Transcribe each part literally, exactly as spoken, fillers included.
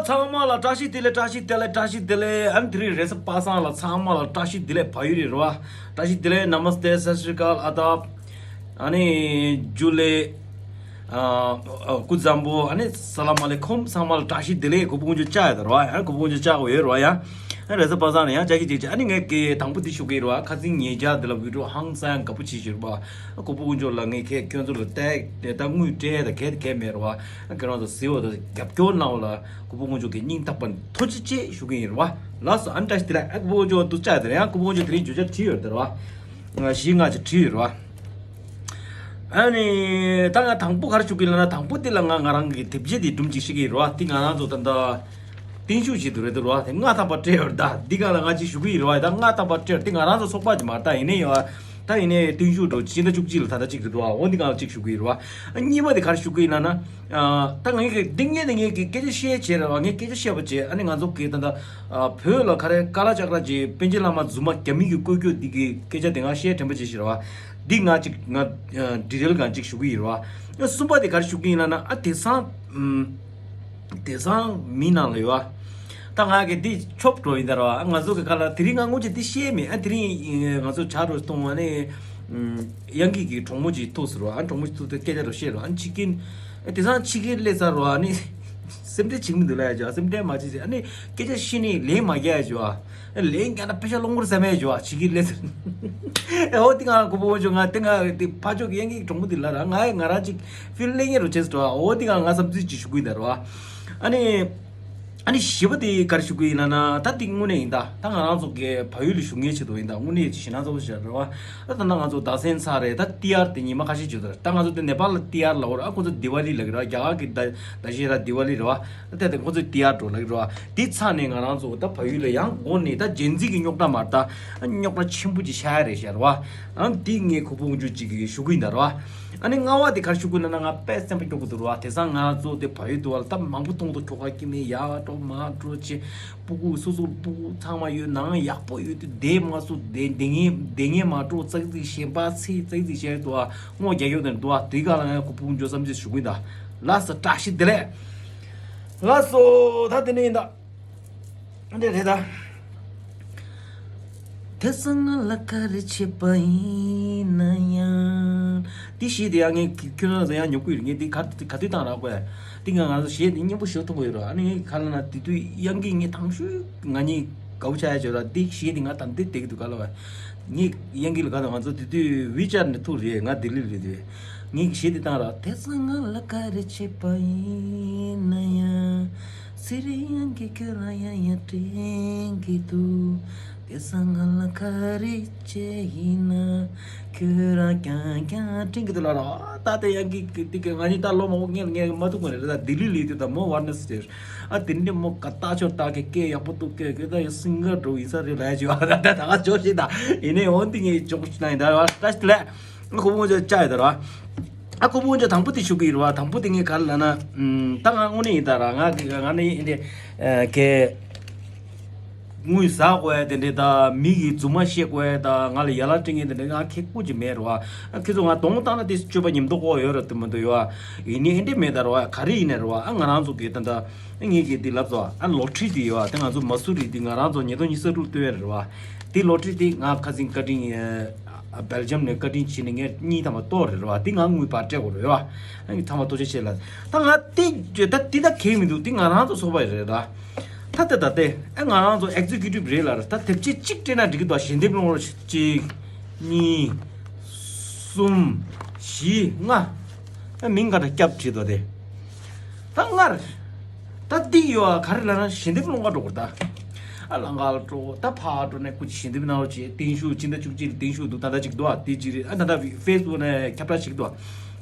ཚང་མ་ལ་བཀྲ་ཤིས་བདེ་ལེགས། བཀྲ་ཤིས་བདེ་ལེགས། བཀྲ་ཤིས་བདེ་ལེགས། ཨ་ནི་དེ་རིང་རེས་གཟའ་པ་སངས་ལ་ཚང་མ་ལ་བཀྲ་ཤིས་བདེ་ལེགས། བལ་ཡུལ་རེད་རོ། བཀྲ་ཤིས་བདེ་ལེགས། ནམ་སྟེ། སད་སྲི་ཀལ། ཨ་ད། ཨ་ནི་ཇུ་ལེ། ཨ་ཨ་སྐུ་གཟུགས་བཟང་པོ། ཨ་ནི་ས་ལ་མ་ལེ་ཁུམ། ཚང་མ་ལ་བཀྲ་ཤིས་བདེ་ལེགས། གུས་པ་དཀོན་མཆོག་བཅར་ཡོད་ད་རོ། ཨ་གུས་པ་དཀོན་མཆོག་བཅར་གོ་ཡོད་རོ་ཡ། ཨ་རེས་གཟའ་པ་སངས་ནས་ཡང་བཅར་གི་ཅིག་ཅིག་ཨ་ནི་ངས་ཀྱི་དང་པོ་འདི་ཞུ་གི་རོ། ཁ་སང་ཉེ་ཆར་འདི་ལ་བི་ཌིའོ་ཧང་སང་ཡང་དགའ་པོ་བྱེད་ཞུ་རོ། ཨ་གུས་པ་དཀོན་མཆོག་ལ་ངས་ཁྱེད་ཁྱོད་ཚོ་ལ་བལྟས་ད་དངུལ་སྤྲད་ད་གལ་གལ་མེད་རོ། ཨ་ཁྱེད་རང་ཚོ་གཟིགས་བ་ད་རྒྱབ་སྐྱོར་གནང་བ་ལ་གུས་པ་དཀོན་མཆོག་གི་སྙིང་ཐག་པ་ཐུགས་རྗེ་ཆེ་ཞུ་གི་ཡིན་རོ། ལགས་སོ། ཨ་ནི་བཀྲ་ཤིས་བདེ་ལེགས། ཨ་གུས་པ་དཀོན་མཆོག་འདུག་བཅར་དེ་རེད། ཡང་གུས་པ་དཀོན་མཆོག་དེ་རིང་བརྗོད་བྱ་བྲིས་ཡོད་དེ་རོ། ཨ་བཞི་ལྔ་ཅིག་བྲིས་ཡོད་རོ། ཨ་ནི་ད་ང་དང་པོ་ག་རེ་ཞུ་གི་ལབ་ན། དང་པོ་དེ་ལ་ང་ང་རང་གི་དེབ་ཆས་དེ་སྒྲུང་ཅིག་ཤེས་ཀྱི་རེད་བ། དེ་ང་རང་ཚོ་ད་ལྟ་བརྟན་བཞུགས་བྱེད་དུ་རེད་དོ་རེད་བ། དེ་ལྔ་ཐམ་པ་སྤྲད་ཡོད་རེད། ད་འདི་ག་ལ་ང་ཅིག་ཞུ་གི་ཡིན་རེད་བ། ད་ལྔ་ཐམ་པ་སྤྲད་དེ་ང་རང་ཚོ་ཚོགས་པ་ཅིག་མ་རེད། ད་ཡིན་ནའི་ཡོད་ད་ཡིན་ནའི་བརྟན་བཞུགས་འགྲོ་སྤྱི་ཟླ་བཅུ་གཅིག་ལ་ད་ལྟ་ཅིག་རེད་དོ། འོ་འདི་ག་ལ་ཅིག་ཞུ་གི་ཡིན་རེད་བ། གཉིས་པ་དེ་ག་རེ་ཞུ་གི་ཡིན་ལབ་ན། ད་ངས་གི་འདི་ངས་ནི་ངས་གི་སྐད་ཆ་བཤད་བྱས་རེད་བ། ངས་སྐད་ཆ་བཤད་པ་བྱས། ཨ་ནི་ང་ཚོ་གི་ད་ལྟ་བོད་ལ་ག་རེ་ཀ་ལ་ཅག་ར་ཅིག་པཎ་ཆེན་བླ་མ་རྫུན་མ་རྒྱ་མི་གི་བཀོལ་སྤྱོད་འདི་གི་སྐད་ཆ་དེ་ང་བཤད་དྲན་པ་བྱས་ཤིག་རེད་བ། འདི་ང་ཅིག་ང་ཌི་ཊེལ་གང་ཅིག་ཞུ་གི་ཡིན་རེད་བ། གསུམ་པ་དེ་ག་རེ་ཞུ་གི་ཡིན་ལབ་ན། ཨ་དེང་སང་ཨམ། དེང་སང་མི་ནང་ལ་ཡོད་ཨ། ད་ང་གི་འདི་ཆོབ་འགྲོ་ཡིན་ད་ར་བ། ང་ཚོ་གི་ཁ་ལ་དེ་རིང་ང་སྔོན་ཆད་འདི་བཤད་མེད། ཨ་དེ་རིང་ང་ཚོ་ཆ་རོ་གཏོང་བ་ནི་ཨམ། གཡང་སྐྱིད་ཀྱི་གྲོགས་མོ་ཅིག་ཐུག་ཟེར་བ། ཨ་གྲོགས་མོ་ཅིག་ཐུག་སྟེ་སྐད་ཆ་རོ་བཤད་རོ། ཨ་ཕྱི་རྒྱལ་ཨ་དེང་སང་ཕྱི་རྒྱལ་སླེབས་ཚར་རོ། ཨ་ནི་སེམས་ཁྲལ་བྱེད་མི་འདུག་ལབ་ཡ་ཅོ། སེམས་ཁྲལ་མ་བྱེད་ཟེར། ཨ་ནི་སྐད་ཆ་བཤད་ནི་ལན་མ་རྒྱག་ཡ་ཅོ། ལན་རྒྱག་ན་དཔེ་ཆ་སློང་གི་རེད་བསམ་ཡ་ཅོ། ཕྱི་རྒྱལ་སླེབས་ཚར། ཨོ་དེ་ང་གོ་བོ་ཅོ། ང་དེ་ང་དེ་ཕ་ཕྱོགས་ཀྱི་གཡང་སྐྱིད་གྲོགས་མོ་དེ་ལ་ར་ང་ང་རང་ཅིག་ཕིལ་ལེན་ཡ་རོ་བྱེད་ཟེར་རོ། ཨོ་དེ་ང་ང་བསམ་ཚུལ་ཅིག་ཞུ་གི་ཡིན་ད་རོ། ཨ་ནི། ཨ་ནི་བཞི་པ་དེ་ག་རེ་ཞུ་གི་ཡིན་ལབ་ན། ད་དེ་དངོས་གནས་ཡིན་ད། ད་ང་རང་ཚོ་གི་བལ་ཡུལ་ལ་བཞུགས་མཁན་ཆེད་དུ་ཡིན་ད། དངོས་གནས་ཞེད་སྣང་ཚ་པོ་ཞིག་རེད་བ། ད་ད་ལྟ་ང་ཚོ་ཟླ་མཚན་ཚར་རེད། ད་ཏི་ཡར་དེ་ཉི་མ་ཁ་ཤས་བྱོས་ཚར། ད་ང་ཚོ་དེ་ནེ་པཱལ་ལ་ཏི་ཡར་ལབ་ཡོད་རེད། ཨ་ཁོ་ཚོ་དི་ཝ་ལི་ལབ་ཀྱི་རེད་བ། རྒྱ་གར་གི་ཟླ་ཟླ་ཤེས་ར་དི་ཝ་ལི་རེད་བ། ད་དེ་ཁོ་ཚོ་ཏི་ཡར་འགྲོ་ལབ་ཀྱི་རེད་བ། དེ་ཚར་ནས་ང་རང་ཚོ་ད་བལ་ཡུལ་ལ་ཡང་འགོ་ནས། ད་ཇེན་ཛི་གི་རྙོག་དྲ་མ་རེད་ད། རྙོག་དྲ་ཆེན་པོ་ཅིག་ཤར་ཡ་རེད་ཤག་རེད་བ། ཨ་འདི་ངས་གོ་བོ་དཀོན་མཆོག་ཅིག་གིས་ཞུ་གི་ཡིན་ད་རེད་བ། ཨ་ནི་ལྔ་པ་དེ་ག་རེ་ཞུ་དགོས་ན། ང་དཔེ་སེམས་པ་སྐྱོ་གི་འདུག་ར་བ། དེང་སང་ང་ཚོ་དེ་བལ་ཡུལ་དུ་བ་ལ་ད་མང་པོ་མཐོང་འདུག་ཁྱོ་ག་སྐྱེ་མི་ཡག་འགྲོ་མ་འགྲོ་ཆེ། སྤུ་གུ་སོ་སོ་སྤུ་གུ་ཚང་མ་ཡོད། ནང་ཡག་པོ་ཡོད་དུས་བསྡད་མ་སོང་། བསྡད་བསྡད་ངེས་བསྡད་ངེས་མ་འགྲོ། ཙག་ཙིག་གཞན་པ་ཚེ་ཙག་ཙིག་བྱས་འདུག་བ། སྔོ་རྒྱག་ཡོད་དེ་འདུག་བ། དེ་ག་ལ་ང་གོ་བོ་དཀོན་མཆོག་བསམ་ཚུལ་ཞུ་གི་ཡིན་ད། ལགས་སོ། བཀྲ་ཤིས་བདེ་ལེགས། ལགས་སོ། ད་དེ་ནས་ཡིན་ད། འདི་རེད་ད། དེང་སང་ང་ལ་ག་རེ་བྱས་པ་ཡིན་ན་ཡང་། འདི་གཞས་དེ་ཡང་ངས་ཁྱོད་རང་ཚོ་ཡང་ཉོབ་ཀྱི་ཡོད་རེད། ངས་འདི་ག་ག་དུས་བཏང་རག་པས། འདི་ང་ང་ཚོ་གཞས་འདི་སྙན་པོ་ཞེ་པོ་མཐོང་གི་ཡོད་རེད། ཨ་ནི་ངས་ག་ལ་ན་དེ་དུས་གཡང་སྐྱིད་ངས་དང་ཤོས་ང་གཉིས་དགའ་པོ་ཆགས་ཡ་བྱོས་ར། འདི་གཞས་འདི་ང་ད་འདི་བསྡད་ཀྱི་འདུག་ག་ལ་བས། ངས་གཡང་སྐྱིད་ལ་ག་ད་ང་ཚོ་དེ་དུས་ཝི་ཅར་ནས་ཐུག་རེད། ང་ལྡི་ལི་རེད་དུས། ངས་གཞས་འདི་བཏང་ར། དེང་སང་ང་ལ་ག་རེ་བྱས་པ་ཡིན་ན་ཡང་། ཚེ་རིང་གིས་ཁྱོད་ལ་ཡང་ཡང་དྲན་གྱི་འདུག་དེང་སང་ང་ལ་ག་རེ་བྱས་ཡིན་ན། ཁྱོད་རང་རྐྱང་རྐྱང་དྲན་གྱི་འདུག་ལབ་ར། ད་དེ་གཡང་སྐྱིད་ཀྱི་དེ་གི་ང་གཉིས་ད་ལོ་མང་པོ་སྔོན་ལ་ངས་མ་ཐུག་པ་རེད། ད་ལྡི་ལི་ལ་ཡོད་དུས་ད་མོ་ཝར་ནེ་སི་ཊེ་ཨ་དེ་འདྲས་མོ་ག་ལྟ་ཆོག་ལྟ་གི་སྐད་ཡག་པོ་འདུག་སྐད་གི་ད་ཡང་སིང་གར་འགྲོ་ཡིན་ས་རེད་ལབ་ཡ་ཅིག་ཡོད། ད་ད་ག་ཅོག་ཤེས་ད། ཡིན་ནའི་འོན་ཏེ་ངས་ཅོག་ཤེས་ན་ཡིན་ད་བ། ད་ལ་ཁོ་བོ་ཅོག་ཅག་ཡོད་ད་ར། ཨ་ཁོ་བོ་ཅོག་དང་པོ་དེ་ཞུ་གི་ཡོད་ར་བ། དང་པོ་དེ་ངས་ག་རེ་ལབ་ན། ད་ང་དངོས་གནས་ཡིན་ད་ར། ང་གི་ང་ནི་ཡིན་ཏེ་གས། དངུལ་ཟ་དགོས་ཡ་དེ་འདྲས་དང་། མི་གི་རྫུན་མ་བཤད་དགོས་ཡ་དང་། ང་ལ་ཡ་ལ་སྤྲད་མཁན་དེ་འདྲས་ང་ཁེ་ཁུག་ཅིག་མེད་རེད་བ། ཁྱེད་ཚོ་ང་གདོང་བཏང་ན་དེ་སྤྱོད་པ་ཉམས་མདོག་ཁོག་ཡོད་རེད་དེ་མི་འདུག་ཡོད་བ། ཡིན་ནའི་ཨེ་འདྲས་མེད་ད་རེད་བ། ག་རེ་ཡིན་ནའི་རེད་བ། ཨ་ང་རང་ཚོ་གི་ད་ལྟ་ངས་གི་དེ་ལབ་སོང་། ཨ་ལོ་ཊ་རི་དེ་ཡོད་བ། དེ་ང་ཚོ་མ་སུ་རི་དེ་ང་རང་ཚོ་ཉིས་སྟོང་ཉི་ཤུ་རྩ་དྲུག་བཏོན་ཡ་རེད་བ། དེ་ལོ་ཊ་རི་དེ་ང་ཁ་སང་བཀའ་དྲིན། ཨ་སྦེལ་ཇམ་ནས་བཀའ་དྲིན་བྱས་ནས་ངས་གཉིས་ཐམ་པ་གཏོར་རེད་བ། དེ་ང་དངུལ་ཕར་སྤྲད་དགོས་རེད་བ། ཨ་ངས་ཚང་མ་ཐུགས་རྗེ་ཆེ་ལ། ད་ང་དེ་ད་དེ་ད་གལ་མི་འདུག་དེ་ང་རང་ཚོ་ཚོགས་པ་རེད་ད། ད་ལྟ་ད་ལྟ་ཨ་ང་རང་ཚོ་ཨེག་ཛི་ཀིའུ་ཊིབ་རེད་ལ། ད་དེབ་ཆས་གཅིག་སྤྲད་ན་འགྲིག་གི་འདུག་ཞལ་འདེབས་སློང་རོགས། གཅིག་གཉིས་གསུམ་བཞི་ལྔ། ཨ་མིང་ག་འདྲ་སྐྱབས་བྲིས་འདུག་དེ། ད་སྔར་ད་འདི་ཡོད་ཨ། ག་རེ་ལབ་ན་ཞལ་འདེབས་སློང་ག་འགྲོ་དགོས་ད། ཨ་ལང་ཀར་འགྲོ། ད་ཕར་འགྲོ་ནས་སྐུ་མཁྱེན་ཞལ་འདེབས་གནང་རོགས་བྱེད། བརྟན་བཞུགས་སྤྱི་ཟླ་བཅུ་གཅིག་ལ་བརྟན་བཞུགས་འདུག་ད་ལྟ་ཅིག་འདུག་ཨ། དེ་ཅིག་རེད། ཨ་ད་ལྟ་ཕེ་སི་བུག་ནས་ཁྱབ་བསྒྲགས་ཅིག་འདུག་ཨ།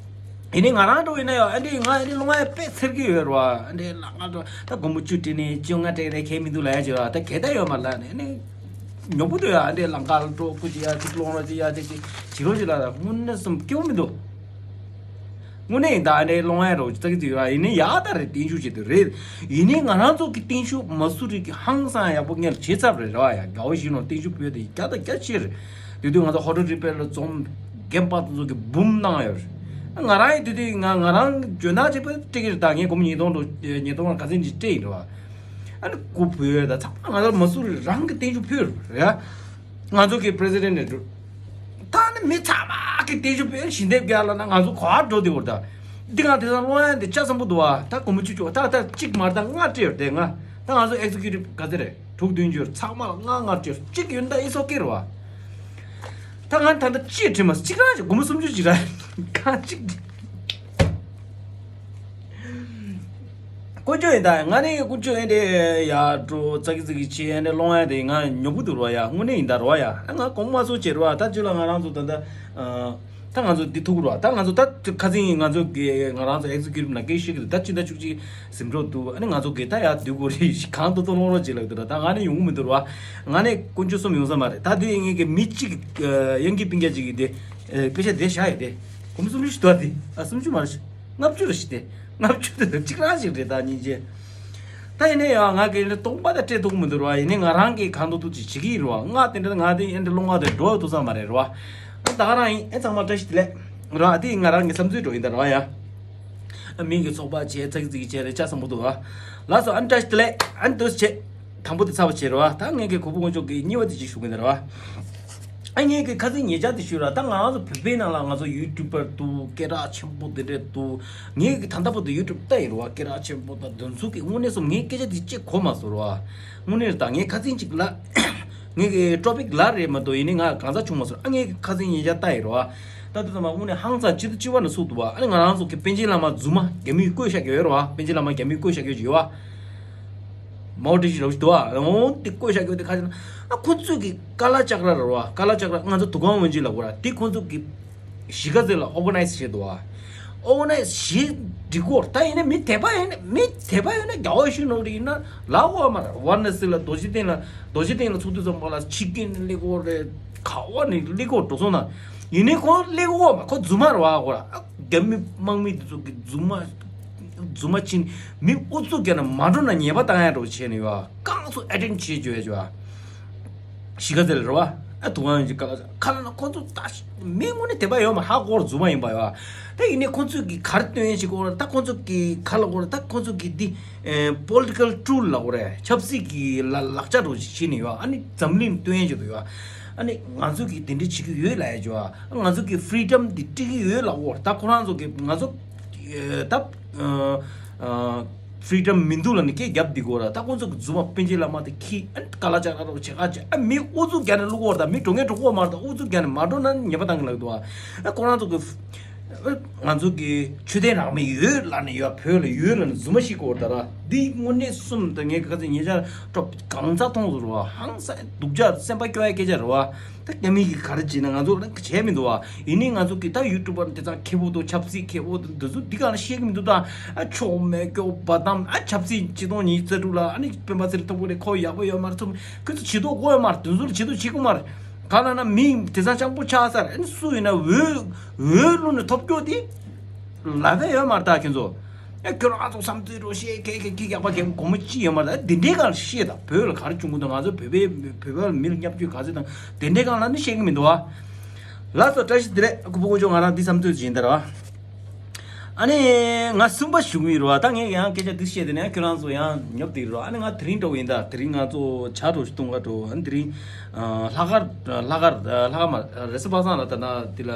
ཡིན་ནའི་ང་རང་འགྲོ་ཡིན་ན་ཡང་ཨ་འདྲས་ང་ཨ་འདྲས་སློང་ཡ་དཔེ་འཚེར་གི་ཡོད་རེད་བ། ཨ་འདྲས་ལང་ཀར་འགྲོ། ད་སྒོར་མོ་བཅུ་སྤྲད་ནས་བཅོ་ལྔ་སྤྲད་ནས་གལ་མི་འདུག་ལབ་ཡ་ཅིག་ཡོད་ཨ། ད་གལ་ད་ཡོད་མ་རེད་ལབ་ནས་ཨ་ནི་ཉོབ་པོ་འདུག་ཡ། ཨ་འདྲས་ལང་ཀར་འགྲོ། སྐུ་མཁྱེན་ཡ་ཅིག་སློང་རོགས་བྱེད། ཡ་ཅིག་ཅིག་བྱེད་རོགས་བྱེད་ལབ་ད་དངོས་གནས་སེམས་སྐྱོ་མི་འདུག་དངོས་གནས་ཡིན་ད། ཨ་ནི་སློང་ཡ་རོགས་ཅིག་ཙག་ཙིག་ཡོད་ར། ཡིན་ནའི་ཡག་ད་རེད། བརྟན་བཞུགས་བྱེད་དུས་རེད། ཡིན་ནའི་ང་རང་ཚོ་གི་བརྟན་བཞུགས་མ་སུ་རི་གི་ཧང་སང་ཡག་པོ་ངས་བྱེད་ཚར་རེད་ར་ཡ། དགའ་བོ་ཞིག་ནོ། བརྟན་བཞུགས་ཕུལ་དེ་རྒྱ་དང་རྒྱ་ཆེ་རེད། དེ་དུས་ང་ཚོ་ཧོ་ཊེལ་རི་པེར་ལ་འཛོམས་རྒན་པ་དེ་ཚོ་གི་འབུམ་གནང་ཡོད་རེད། ང་རང་ཡི་དེ་དུས་ང་ང་རང་འཇོན་ཐང་ཆེ་པོ་སྤྲད་ཀྱི་རེད། ད་ངས་སྒོར་མོ་ཉིས་སྟོང་འགྲོ་ཉིས་སྟོང་ག་ཚོད་ཅིག་སྤྲད་ཡིན་ར་བ། ཨ་ནི་སྐུ་ཕུལ་ཡོད་ད། ཚང་མ་ང་ཚོ་མ་སུ་རི་རང་གི་བརྟན་བཞུགས་ཕུལ་རེད། ང་ཚོ་གི་པི་རེ་སི་ཌེན་ཊི་རེད་འགྲོ། ད་ནི་མི་ཚང་མ་གི་བརྟན་བཞུགས་ཕུལ། ཞི་བདེ་བརྒྱ་ལ་ན་ང་ཚོ་ག་པར་འགྲོ་དེ་བར་ད། འདི་ག་དེང་སང་སློང་ཡ་འདི་ཆ་ཚང་པོ་འདུག་བ། ད་སྒོར་མོ་བཅུ་བཅུ་ད་ད་གཅིག་མར་ད་ལྔ་སྤྲད་ཡོད་དེ། ང་ད་ང་ཚོ་ཨེག་ཛི་ཀིའུ་ཊིབ་ག་ཚོད་རེད། དྲུག་བདུན་བཅུ་ཚང་མ་ལ་ལྔ་ལྔ་སྤྲད་ཡོད། གཅིག་ཡོད་ད་ཨིས་ཨོ་ཀེ་རེད་བ། ད་ང་ད་ལྟ་ཅི་དྲི་མ་གཅིག་རང་ཞིག་སྒོར་མོ་སུམ་ཅུ་ཅིག་ར་གང་ཅིག་དཀོན་མཆོག་ཡིན་ད། ང་ནི་དཀོན་མཆོག་ཡིན་དེ་ཡ་འགྲོ་ཙག་གི་ཙིག་གི་ཆེ་ཡ་ནི་སློང་ཡ་དེ་ང་ཉོབ་གི་འདུག་ར་ཡ། དངོས་གནས་ཡིན་ད་ར་ཡ། ང་གོང་མ་སོ་བྱེད་ར་ད་ཅི་ལ་ང་རང་ཚོ་ད་ད་ད་ང་ཚོ་འདི་ཐུག་ར་ད་ང་ཚོ་ད་ཁ་སང་ང་ཚོ་གི་ང་རང་ཚོ་ཨེག་ཟི་ཀིའུ་ཊིབ་ན་སྐད་ཤིག་གི་ད་ཅི་ད་ཆུག་ཅིག་ཟིན་འགྲོ་འདུག་ཨ་ནི་ང་ཚོ་གི་ད་ཡ་དུས་གོ་རེ་གང་དུ་ཏོ་ལོང་རོ་ཅི་ལག་འདུག་ར། ད་ང་ནི་ཡོང་གི་མི་འདུག་ར། ང་ནི་དཀོན་མཆོག་གསུམ་ཡོང་ས་མ་རེད། ད་དེ་ངས་གི་མི་གཅིག་གི་ཡང་གི་པིང་རྒྱ་གཅིག་གི་དེ་དཔེ་ཆ་དེ་བཞག་ཡོད་དེ། གོམ་སུམ་ཅུ་ཞིག་འདུག་དེ། ཨ་སུམ་ཅུ་མ་རེད། ལྔ་བཅུ་རེད་ཤི་དེ། ལྔ་བཅུ་དེ་གཅིག་རང་ཞིག་རེད་ད་སྙིང་རྗེ། ད་ཡིན་ནའི་ཡང་ང་གི་སྟོང་པ་དང་སྤྲད་ཐུབ་མི་འདུག་ར། ཡིན་ནའི་ང་རང་གི་གང་དུ་ཐུག་ཅིག་བྱེད་ཀྱི་ཡིན་ར། ང་དེ་འདྲ་ང་དེ་ཨེ་འདྲ་སློང་བ་དེ་འགྲོ་ཐུབ་ས་མ་རེད་ར། ད་ག་རང་ཡིན། ཨེ་ཚང་མ་བཀྲ་ཤིས་བདེ་ལེགས་ར། དེ་ང་རང་གི་བསམ་ཚུལ་འགྲོ་ཡིན་ད་ར་ཡ། ཨ་མིང་གི་ཚོགས་པ་བྱས་ཚག་ཚིག་བྱས་རེད་ཆ་ཚང་པོ་འདུག་ར། ལགས་སོ། ཨ་ནི་བཀྲ་ཤིས་བདེ་ལེགས། ཨ་ནི་འདུག་བྱས། དང་པོ་དེ་ཚར་བ་བྱས་ར་བ། ད་ངས་གི་གུ་པོ་དཀོན་མཆོག་གི་གཉིས་པ་དེ་ཅིག་ཞུ་གི་ཡིན་ད་ར་བ། ཨ་ངས་ཀྱི་ཁ་སང་ཉེ་ཆར་དེ་ཞུས་ར། ད་ང་ཚོ་བོད་པའི་ནང་ལ་ང་ཚོ་ཡུ་ཊུབ་པར་འདུག་སྐད་གྲགས་ཆེན་པོ་དེ་འདྲས་འདུག་ངས་ཀྱི་ད་ལྟ་བར་དུ་ཡུ་ཊུབ་ལྟ་ཡི་ར་བ། སྐད་གྲགས་ཆེན་པོ་དང་དེ་ཚོ་གི་དངོས་གནས་སོང་ངས་སྐད་ཆ་དེ་ཅིག་གོ་མ་སོང་ར་བ། དངོས་གནས་ད་ངས་ཁ་སང་ཅིག་ལ་ངས་ཀྱི་ཊོ་པིག་ལ་རེད་མ་གཏོགས་ཡིན་ནའི་ང་གང་ཟག་བྱུང་མ་སོང་། ཨ་ངས་ཀྱི་ཁ་སང་ཉེ་ཆར་ལྟ་ཡི་ར་བ། ད་དེ་ཚང་མ་དངོས་གནས་ཧང་སང་སྤྱི་ཚོགས་སྤྱི་བ་ནས་སུ་འདུག་བ། ཨ་ནི་ང་རང་ཚོ་གི་པཎ་ཆེན་བླ་མ་རྫུན་མ་རྒྱ་མིས་བརྐོས་བཞག་གི་ཡོད་ར་བ། པཎ་ཆེན་བླ་མ་རྒྱ་མིས་བརྐོས་བཞག་གི་ཡོད་ཅིག་ཡོད་བ། མའོ་ཀྲུའུ་ཞི་ལབ་ཞིག་འདུག་ཨ། འོང་དེ་བཀོད་བཞག་རྒྱུ་དེ་ཁ་ཅིག་ན། ཨ་ཁོ་ཚོས་ཀྱི་ཀ་ལ་ཅག་ར་ར་བ། ཀ་ལ་ཅག་ར་ང་ཚོ་དུ་ཀང་ཝན་ཅི་ལབ་དགོས་ར། དེ་ཁོ་ཚོ་གི་གཞིས་ཀ་རྩེ་ལ་ཨོ་ག་ནའི་ཛི་བྱས་འདུག་ཨ། ཨོ་ག་ནའི་ཛི་བྱས་འགྲིག་གོ། ད་ཡིན་ན་མི་དད་པ་ཡིན་ན་མི་དད་པ་ཡོད་ན་རྒྱ་བོད་ཤུལ་ནང་དེ་ཡིན་ན་ལབ་དགོས་མ་རེད། ཝཱ་ར་ཎ་སི་ལ་རྡོ་རྗེ་གདན་ལ་རྡོ་རྗེ་གདན་ལ་ཚོགས་དུས་ཙམ་པ་ལ་ཕྱི་རྒྱལ་ནས་སླེབས་གོ་རེད། ག་བ་ནས་སླེབས་གོ་འགྲོ་སོང་ན། ཡིན་ནའི་ཁོ་སླེབས་གོ་མ། ཁོ་རྫུན་མ་རེད་བ། ཁོ་ར་རྒྱ་མི་དམག་མི་དེ་ཚོ་གི་རྫུན་མ། རྫུན་མ་ཕྱིན། མི་ཨུ་ཚུགས་རྒྱག་ན་མ་འགྲོ་ན་ཉེས་པ་བཏང་ཡ་འགྲོ་བྱས་ནས་ཡོད། གང་ཚོ་ཨེ་ཊེན་བྱེད་བརྗོད་ཡ་བྱོས། གཞིས་ཀ་རྩེ་ལ་རེད་བ། ཨ་དུ་ཀང་ཡོན་གྱི་ཀ་ལ་ཁ་ལ་ན་ཁོ་ཚོ་ད་མི་དངོས་གནས་དད་པ་ཡོད་མ། ཧ་གོ་ར་རྫུན་མ་ཡིན་པ་ཡོད། ད་ཡིན་ནའི་ཁོ་ཚོས་ཀྱི་ག་རེ་སྟོན་ཡ་བྱེད་གོ་ར། ད་ཁོ་ཚོ་གི་ག་ལ་གོ་ར། ད་ཁོ་ཚོ་གི་འདི་པོ་ལི་ཊི་ཀལ་ཊུལ་ལ་གོ་ར། ཆབ་སྲིད་ཀྱི་ལ་ལག་ཆ་འགྲོ་བྱེད་ནས་ཡོད། ཨ་ནི་འཛམ་གླིང་སྟོན་ཡ་བྱེད་དུ་ཡོད། ཨ་ནི་ང་ཚོ་གི་དེ་འདྲ་བྱེད་ཀྱི་ཡོད་ལབ་ཡ་བྱོས། ང་ཚོ་གི་ཕི་རི་ཌམ་འདི་སྤྲད་ཀྱི་ཡོད་ལབ་གོ་ར། ད་ཁོ་རང་ཚོ་གི་ང་ཚོ་ད་ཕི་རི་ཌམ་མི་འདུག་ལབ་ནས་སྐད་རྒྱབ་བསྡད་གོ་ར། ད་ཁོ་ཚོ་གི་རྫུན་མ་པཎ་ཆེན་བླ་མ་དེ་ཁྱི་ཨ་ནི་ཀ་ལ་ཅག་ར་རོགས་བྱེད་ག་བྱེད། ཨ་མི་ཨུ་ཚུགས་རྒྱག་ནས་བླུག་གོ་ར། ད་མི་འགྲོ་མཁན་འགྲོ་གོ་མ་རེད། ད་ཨུ་ཚུགས་རྒྱག་ནས་མ་འགྲོ་ན་ཉེས་པ་བཏང་གི་ལབ་འདུག་ཨ། ཨ་ཁོ་རང་ཚོ་གི་ང་ཚོ་གི་མཆོད་རྟེན་རང་མི་ཡོད་ལབ་ནས་ཡོད། བོད་ལ་ཡོད་ལབ་ནས་རྫུན་མ་ཤི་གོ་ར། ད་ར་འདི་དངོས་གནས་གསུམ་ད་ངས་ཁ་སང་ཉེ་ཆར་ཀྲོ་གང་ཚ་མཐོང་སོང་ར་བ། ཧང་སང་སྡུག་ཅག་སེམས་པ་སྐྱོ་ཡ་སྐད་ཆ་ར་བ། ད་རྒྱ་མི་གིས་ག་རེ་བྱས་ན་ང་ཚོ་ལ་བྱས་མི་འདུག་བ། ཡིན་ནའི་ང་ཚོ་གི་ད་ཡུ་ཊུབ་པར་དེ་ཚང་ཁེ་པོ་དང་ཆབ་སྲིད་ཁེ་པོ་དང་འདི་ཚོ་འདི་ག་ལ་ཤེས་ཀྱི་མི་འདུག་ད་ཨ་ཆོ་མེད་སྐྱོ་བ་དང་ཨ་ཆབ་སྲིད་ཆིག་སྟོང་ཉི་ཤུ་རྩ་དྲུག་ལ་ཨ་ནི་སྤེན་པ་ཚེ་རིང་ཐོབ་གོ་རེད། ཁོ་ཡག་པོ་ཡོད་མ་རེད། ཚུགས་ཁོ་ཚོ་བྱེད་དོ་གོ་ཡོད་མ་རེད། དེ་ཚོ་ལ་བྱེད་དོ་བྱེད་དགོས་མ་རེད། ག་ལ་ན་མི་དེ་ཚང་སྤྱང་པོ་ཆགས་ས་རེད། ཨ་ནི་སུ་ཡིན་ན་འོས་འོས་བླུགས་ནས་ཐོབ་སྐྱོ་དེ་ལབ་ཡ་ཡོད་མ་རེད། ད་ཁྱེད་ཚོ། ཨེ་ཁྱོད་རང་ཚོ་བསམ་ཚུལ་རོ་ཤེས་ཁེ་ཁེ་ཁེ་ཡག་པ་ཁེ་སྒོར་མོ་ཅི་ཡོད་མ་རེད། ཨ་དེ་འདྲའི་སྒང་ཤེས་ད། བོད་ལ་ག་རེ་བྱུང་གི་འདུག་ང་ཚོ་བོད་པའི་བོད་པ་ལ་མི་ལ་བརྙས་བཅོས་ག་ཚོད་དང་དེ་འདྲའི་སྒང་ལ་ནི་ཤེས་ཀྱི་མི་འདུག་ཨ། ལགས་སོ་བཀྲ་ཤིས་བདེ་ལེགས། ཨ་ཁུ་ཕུ་ཁུ་ཅོ་ང་རང་འདི་བསམ་ཚུལ་ཅིག་ཡིན་ད་ར་བ། ཨ་ནི་ང་གསུམ་པ་ཞུ་གི་ཡིན་ར་བ། ད་ངས་ཡང་སྐད་ཆ་འདི་བཤད་དེ་ནས་ཁྱོད་རང་ཚོ་ཡང་ཉོབ་དེ་ར་བ། ཨ་ནི་ང་དེ་རིང་འགྲོ་གི་ཡིན་ད། དེ་རིང་ང་ཚོ་ཇ་འགྲོ་ཞིག་བཏུང་ག་འགྲོ། ཨ་ནི་དེ་རིང་ལྷག་དཀར་ལྷག་དཀར་ལྷག་དཀར་མ་རེས་གཟའ་པ་སངས་ལ་ད་ན་དེ་ལ།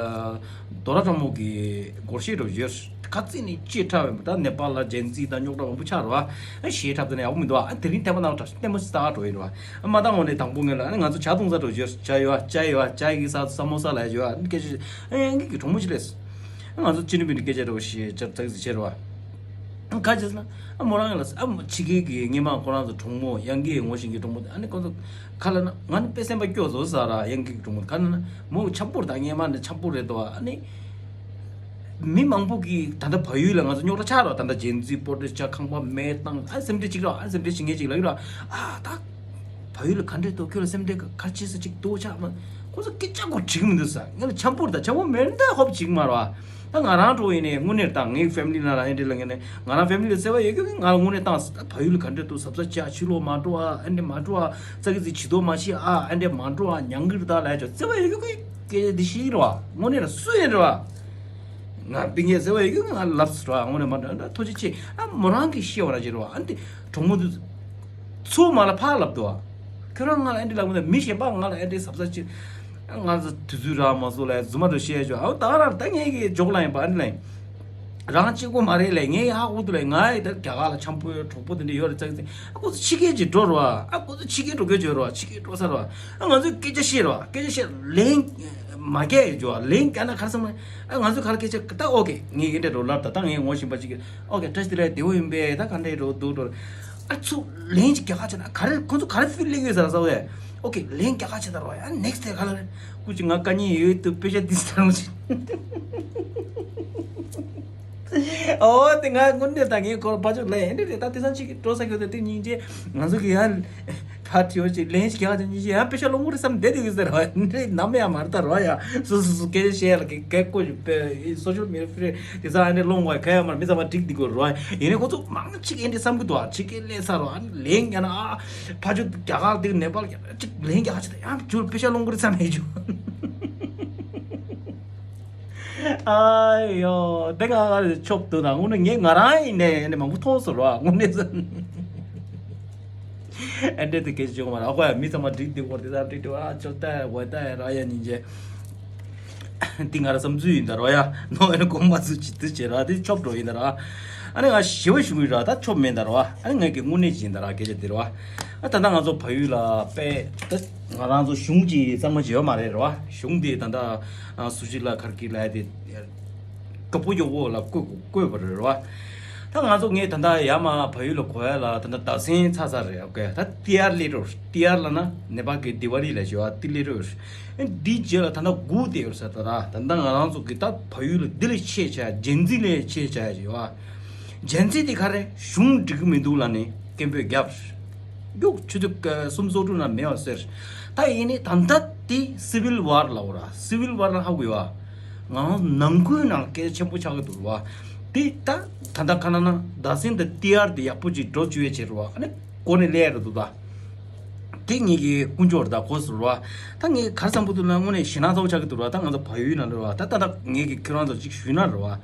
རྡོ་ར་གྲོང་མོ་གི་སྒོར་གཞས་འགྲོ་ཡོད། ཁ་རྩིས་ནས་ཅེས་འཁྲབ་ཡོད་པ། ད་ནེ་པཱལ་ལ་ཇེན་ཛི་དང་རྙོག་དྲ་མང་པོ་ཆགས་རེད་བ། ཨ་གཞས་འཁྲབ་དེ་ནས་ཡག་པོ་མི་འདུག་བ། ཨ་དེ་རིང་ཐེངས་མ་ནང་ལྟ་ལྟད་མོ་ལྟ་ག་འགྲོ་ཡིན་རེད་བ། ཨ་མ་ད་འོ་ནས་དང་པོ་ངེད་ལ་ཨ་ནི་ང་ཚོ་ཇ་འཐུང་ས་འགྲོ་ཡོད། ཇ་ཡོད་བ། ཇ་ཡོད་བ། ཇ་ཡི་ས་ས་མོ་ས་ལ་ཡོད་བ། ཨ་ནི་སྐད་ཆ་ཨ་ཡང་གི་གྲོགས་མོ་ཅི་ལས། ཨ་ང་ཚོ་ཅི་ནི་པི་ནི་སྐད་ཆ་འགྲོ་གཞས་ཇ་ཙག་ཙིག་བྱེད་རེད་བ། ཨ་ག་ཅི་ཟེར་ན། ཨ་མོ་རང་ངེད་ལ་ཨ་མོ་ཕྱི་རྒྱལ་གི་སྔས་མ་ཁོ་རང་ཚོ་གྲོགས་མོ་ཡང་གི་ངོ་ཤེས་ཀྱི་གྲོགས་མོ་ཨ་ནི་ཁོ་ཚོ་ཁ་ལ་ན་ང་ནི་དཔེ་སེམས་པ་སྐྱོ་བཟོ་ས་ར། ཡང་གི་གྲོགས་མོ་ཁ་ན་ན་མོ་འཆམ་པོ་རེད། ད་སྔས་མ་ནི་འཆམ་པོ་རེད་དོ། ཨ་ནི་མི་མང་པོ་གིས་ད་ལྟ་བལ་ཡུལ་ལ་ང་ཚོ་རྙོག་དྲ་ཆགས་རོགས། ད་ལྟ་ཇེན་ཛི་པོ་ཏི་ཆ་ཁང་པ་མེད་བཏང་། ཨ་སེམས་ཁྲལ་ཅིག་རོགས། ཨ་སེམས་ཁྲལ་ཞིག་ངེས་ཅིག་ལ་ཡོད་ར། ཨ་ད་བལ་ཡུལ་ལ་ག་འདྲས་འདུག་ཁྱོད་ལ་སེམས་ཁྲལ་ག་རེ་བྱེད་ས་ཅིག་འདུག་ཆགས་མ། ཁོ་ཚོ་སྐད་ཆ་གོ་འགྲིག་མི་འདུག་ས། ངས་ལ་འཆམ་པོ་རེད། ད་འཆམ་པོ་མེད་ན་ད་ཧོབ་ཅིག་མ་རོ། ཨ་ད་ང་རང་འགྲོ་ཡིན་ནས་དངོས་གནས་ད་ངའི་ཕེ་མི་ལི་ནང་ལ་ཨེ་འདྲས་ལ་ངས་ནས་ང་རང་ཕེ་མི་ལི་ལ་བརྩེ་བ་ཡོད་ཀྱི་ང་ལ་དངོས་གནས་བཏང་ས། ད་བལ་ཡུལ་ལ་ག་འདྲས་འདུག་གཟབ་གཟབ་བྱེད་ཨ། ཕྱི་ལོགས་མ་འགྲོ་ཨ། ཨེ་འདྲས་མ་འགྲོ་ཨ། ཙག་གི་ཙིག་བྱེད་དོ་མ་བྱེད་ཨ། ཨེ་འདྲས་མ་འགྲོ་ཨ། ཉང་གི་རི་དྭགས་ལ་ཡ་ཅོ་བརྩེ་བ་ཡོད་ཀྱི་ཁོའི་སྐད་ཆ་འདི་ཤེས་ཀྱི་རེད་བ། དངོས་གནས་ལ་སུ་ཡིན་རེད་བ། ང་པིང་ཡས་བརྩེ་བ་ཡོད་ཀྱི་ང་ལབ་སོང་ར། དངོས་གནས་མ་འདྲ་འདྲ་ཐུགས་རྗེ་ཆེ། ཨ་མོ་རང་གིས་ཤེས་བ་ར་ཅིག་རེད་བ། ཨ་འདི་གྲོགས་མོ་འདི་ ཚུར་མ་ལ་ཕར་ལབ་འདུག་ཨ། ཁྱོད་རང་ང་ལ་ཨེ་འདྲི་ལབ་མི་འདུག་མི་གཞན་པ་ང་ལ་ཨེ་འདྲི་གཟབ་གཟབ་བྱེད། ང་ཚོ་དུས་ཚོད་རག་མ་སོང་ལ་རྫུན་མ་རེ་བཤད་ཆོག་ཨ་ད་རང་ད་ངས་ཀྱི་འཇོག་ལ་ཡིན་པ་ཨ་ནི་ལ་ཡིན། རང་གཅིག་པོ་མ་རེད་ལས་ངས་ཧ་གོ་འདུག་ལས། ང་ཡི་ད་རྒྱ་གར་ལ་འཆམ་པོའི་གྲོགས་པོ་དེ་འདྲ་ཡོད་རེད་ཙག་ཙིག་ཨ་ཁོ་ཚོ་ཕྱི་རྒྱལ་གྱི་འགྲོ་རོགས་ཨ། ཁོ་ཚོ་ཕྱི་རྒྱལ་འགྲོ་མཁན་བྱོས་རོགས། ཕྱི་རྒྱལ་འགྲོ་ས་རོགས་ཨ། ང་ཚོས་སྐད་ཆ་བཤད་རོགས། སྐད་ཆ་བཤད་ལན་མ་རྒྱག་ཡོད་ཅོ་ལན་རྒྱག་ན་གར་སོང་མ་ཨ། ང་ཚོས་གར་སྐད་ཆ་ད་ཨོ་ཀེ་ངས་ཡིན་འདྲ་འགྲོ་ལབ་ད་ད་ངས་ངོ་ཤེས་པ་ཅིག་གིས་ཨོ་ཀེ་བཀྲ་ཤིས་བདེ་ལེགས་བདེ་པོ་ཡིན་པས་ད་ག་འདྲས་འགྲོ་འདུག་འགྲོ་ཨ། ཚུར་ལན་ཅིག་རྒྱག་ཁ་བྱེད་ན་ག་རེ་ཁོ་ཚོ་ག་རེ་ཕིལ་ལེགས་ཡོད་ཟེར་ས་བས། ཨོ་ཀེ་ལན་རྒྱག་ཁ་བྱེད་ད་རོགས་ཡ། ནེག་སི་ཊི་དེ་ག་ལ་རེད། སྐུ་མཁྱེན་ང་དཀའ་ངལ་ཡོད་དུ་དཔེ་ཆ་འདི་ལྟར་མ་བྱེད། ཨོ་དེ་ང་དངོས་གནས་ད་ངའི་སྐོར་ཕ་ཆོས་ལས་ཨེ་འདྲ་རེད། ད་དེ་སང་ཅིག་འགྲོ་ས་གི་དེ་སྙིང་རྗེ། ང་ཚོ་གི་ཡང་ཕ་ཁྲིའོ་ཅིག་ལན་ཞིག་རྒྱག་ཅིག་སྙིང་རྗེ་ཡང་དཔེ་ཆ་སློང་གི་རེད་བསམ་བསྡད་དེ་གི་ཟེར་བ་འདྲ་ནམ་ཡང་མ་རེད་ད་རོ་ཡ། སོ་སོ་སོ་སྐད་ཆ་བཤད་ལ་གི་གལ་ཀོ་ཞིག་སོ་ཤལ་མི་ཌི་ཡ་ཕི་རེ་དེ་སང་ཨེ་འདྲ་སློང་བ་ག་ཡ་མར་མི་ཚང་མ་འགྲིག་འདི་གོ་རོ་ཡ། ཡིན་ནའི་ཁོ་ཚོ་མང་ཅིག་ཨེ་འདྲ་བསམ་གི་འདུག་ཨ་ཕྱི་རྒྱལ་སླེབས་ས་རོ་ཨ་ལན་རྒྱག་ན་ཨ་ཕ་ཆོས་རྒྱ་གར་དེ་ནེ་པཱལ་རྒྱག་ཅིག་ལན་རྒྱག་ཅིག་ད་ཡང་ཅུར་དཔེ་ཆ་སློང་གི་རེད་བསམ་ཡས་ཅུ། ཨ་ཡོ། དེ་ག་ཆོབ་འདུག་ན་དངོས་གནས་ངས་ང་རང་ཡིན་ནས་ནས་མང་པོ་མཐོང་སོང་རོ་དངོས་གནས་ཨ་འདྲས་དེ་སྐད་ཆ་བྱུང་བ་ར་ཨ་ཁོ་ཡ་མི་ཚང་མ་འགྲིག་འདུག་གོ་དེ་ཚ་འགྲིག་འདུག་ཨ་ཆོབ་ལྟ་ཡ་འོ་ལྟ་ཡ་ར་ཡ་ཉིན་བྱས། འདི་ང་ར་བསམ་ཚུལ་ཡིན་ད་རོ་ཡ། ནོ་ཨེ་ན་གོང་མ་ཚུལ་ཇི་ལྟར་བྱེད་ར་དེ་ཆོབ་འགྲོ་ཡིན་ད་ར། ཨ་ནི་ང་ཞི་བ་ཞུ་གི་ར་ད་ཆོབ་མེད་ད་རོ། ཨ་ནི་ང་གི་དངོས་གནས་ཡིན་ད་ར་སྐད་ཆ་དེ་རོ། ཨ་ད་ལྟ་ང་ཚོ་བལ་ཡུལ་ལ་དཔེ་ད་ང་རང་ཚོ་གཞུང་གི་གཙང་མ་བྱེད་ཡོད་མ་རེད་རོ། གཞུང་དེ་ད་ལྟ་སུ་ཇི་ལ་ཁར་གི་ལ་དེ་མགྱོགས་པོ་མགྱོགས་པོ་ལ་བསྐོས་བསྐོས་པ་རེད་རོ། ད་ང་ཚོ་ངས་ད་ལྟ་ཡར་མར་བལ་ཡུལ་ལ་གོ་ཡ་ལ་ད་ལྟ་ཟླ་མཚན་ཚར་ཚར་རེད། ཨོ་ཀེ་ད་ཏི་ཡར་སླེབས་རོ། ཏི་ཡར་ལ་ན་ནེ་པཱལ་གི་དི་ཝ་ལི་ལ་བྱེད་བ་ཏི་སླེབས་རོ། འདིའི་རྗེས་ལ་ད་ལྟ་སྒུག་བསྡད་ཡོད་ས་ད་ར། ད་ལྟ་ང་རང་ཚོ་གི་ད་བལ་ཡུལ་ལ་འདི་ལས་ཆེ་ཆེ་ཇེན་ཛི་ལས་ཆེ་ཆེ་ཡོད་ཨ། ཇེན་ཛི་དེ་ག་རེ་གཞུང་འགྲིག་གི་མི་འདུག་ལ་ནི་སྐད་འབོད་རྒྱབ། རྒྱུག་ཆུ་ཚོད་གསུམ་སོ་དྲུག་ན་མེད་པ་ཟེར། ད་ཡིན་ནི་ད་ལྟ་དེ་སི་ཝིལ་ཝར་ལ་འོ་ར་སི་ཝིལ་ཝར་ལ་ཧ་གོ་ཡོད་ཨ། ང་རང་ནང་ཁུལ་ནང་སྐད་ཆེན་པོ་ཆགས་ཀྱི་འདུག་བ། དེ་ད་ད་ལྟ་ག་ན་ན་ཟླ་མཚན་དང་ཏི་ཡར་དེ་ཡག་པོ་ཅིག་འགྲོ་བཅུག་ཡས་བྱེད་རོ་བ་ཨ་ནི། གོ་ནས་ལས་རེད་འདུག་ད། དེ་ངེད་ཀྱི་དཀོན་མཆོག་རེད་ད་གོ་ཟེར་བ། ད་ངས་ག་རེ་བསམ་གི་འདུག་ན་དངོས་གནས་ཞེད་སྣང་ཚ་པོ་ཆགས་ཀྱི་འདུག་ར། ད་ང་ཚོ་བལ་ཡུལ་ནང་རེད་བ། ད་ད་ད་ངེད་ཀྱི་ཁྱེད་རང་ཚོ་ཅིག་ཞུས་ན་རེད་བ།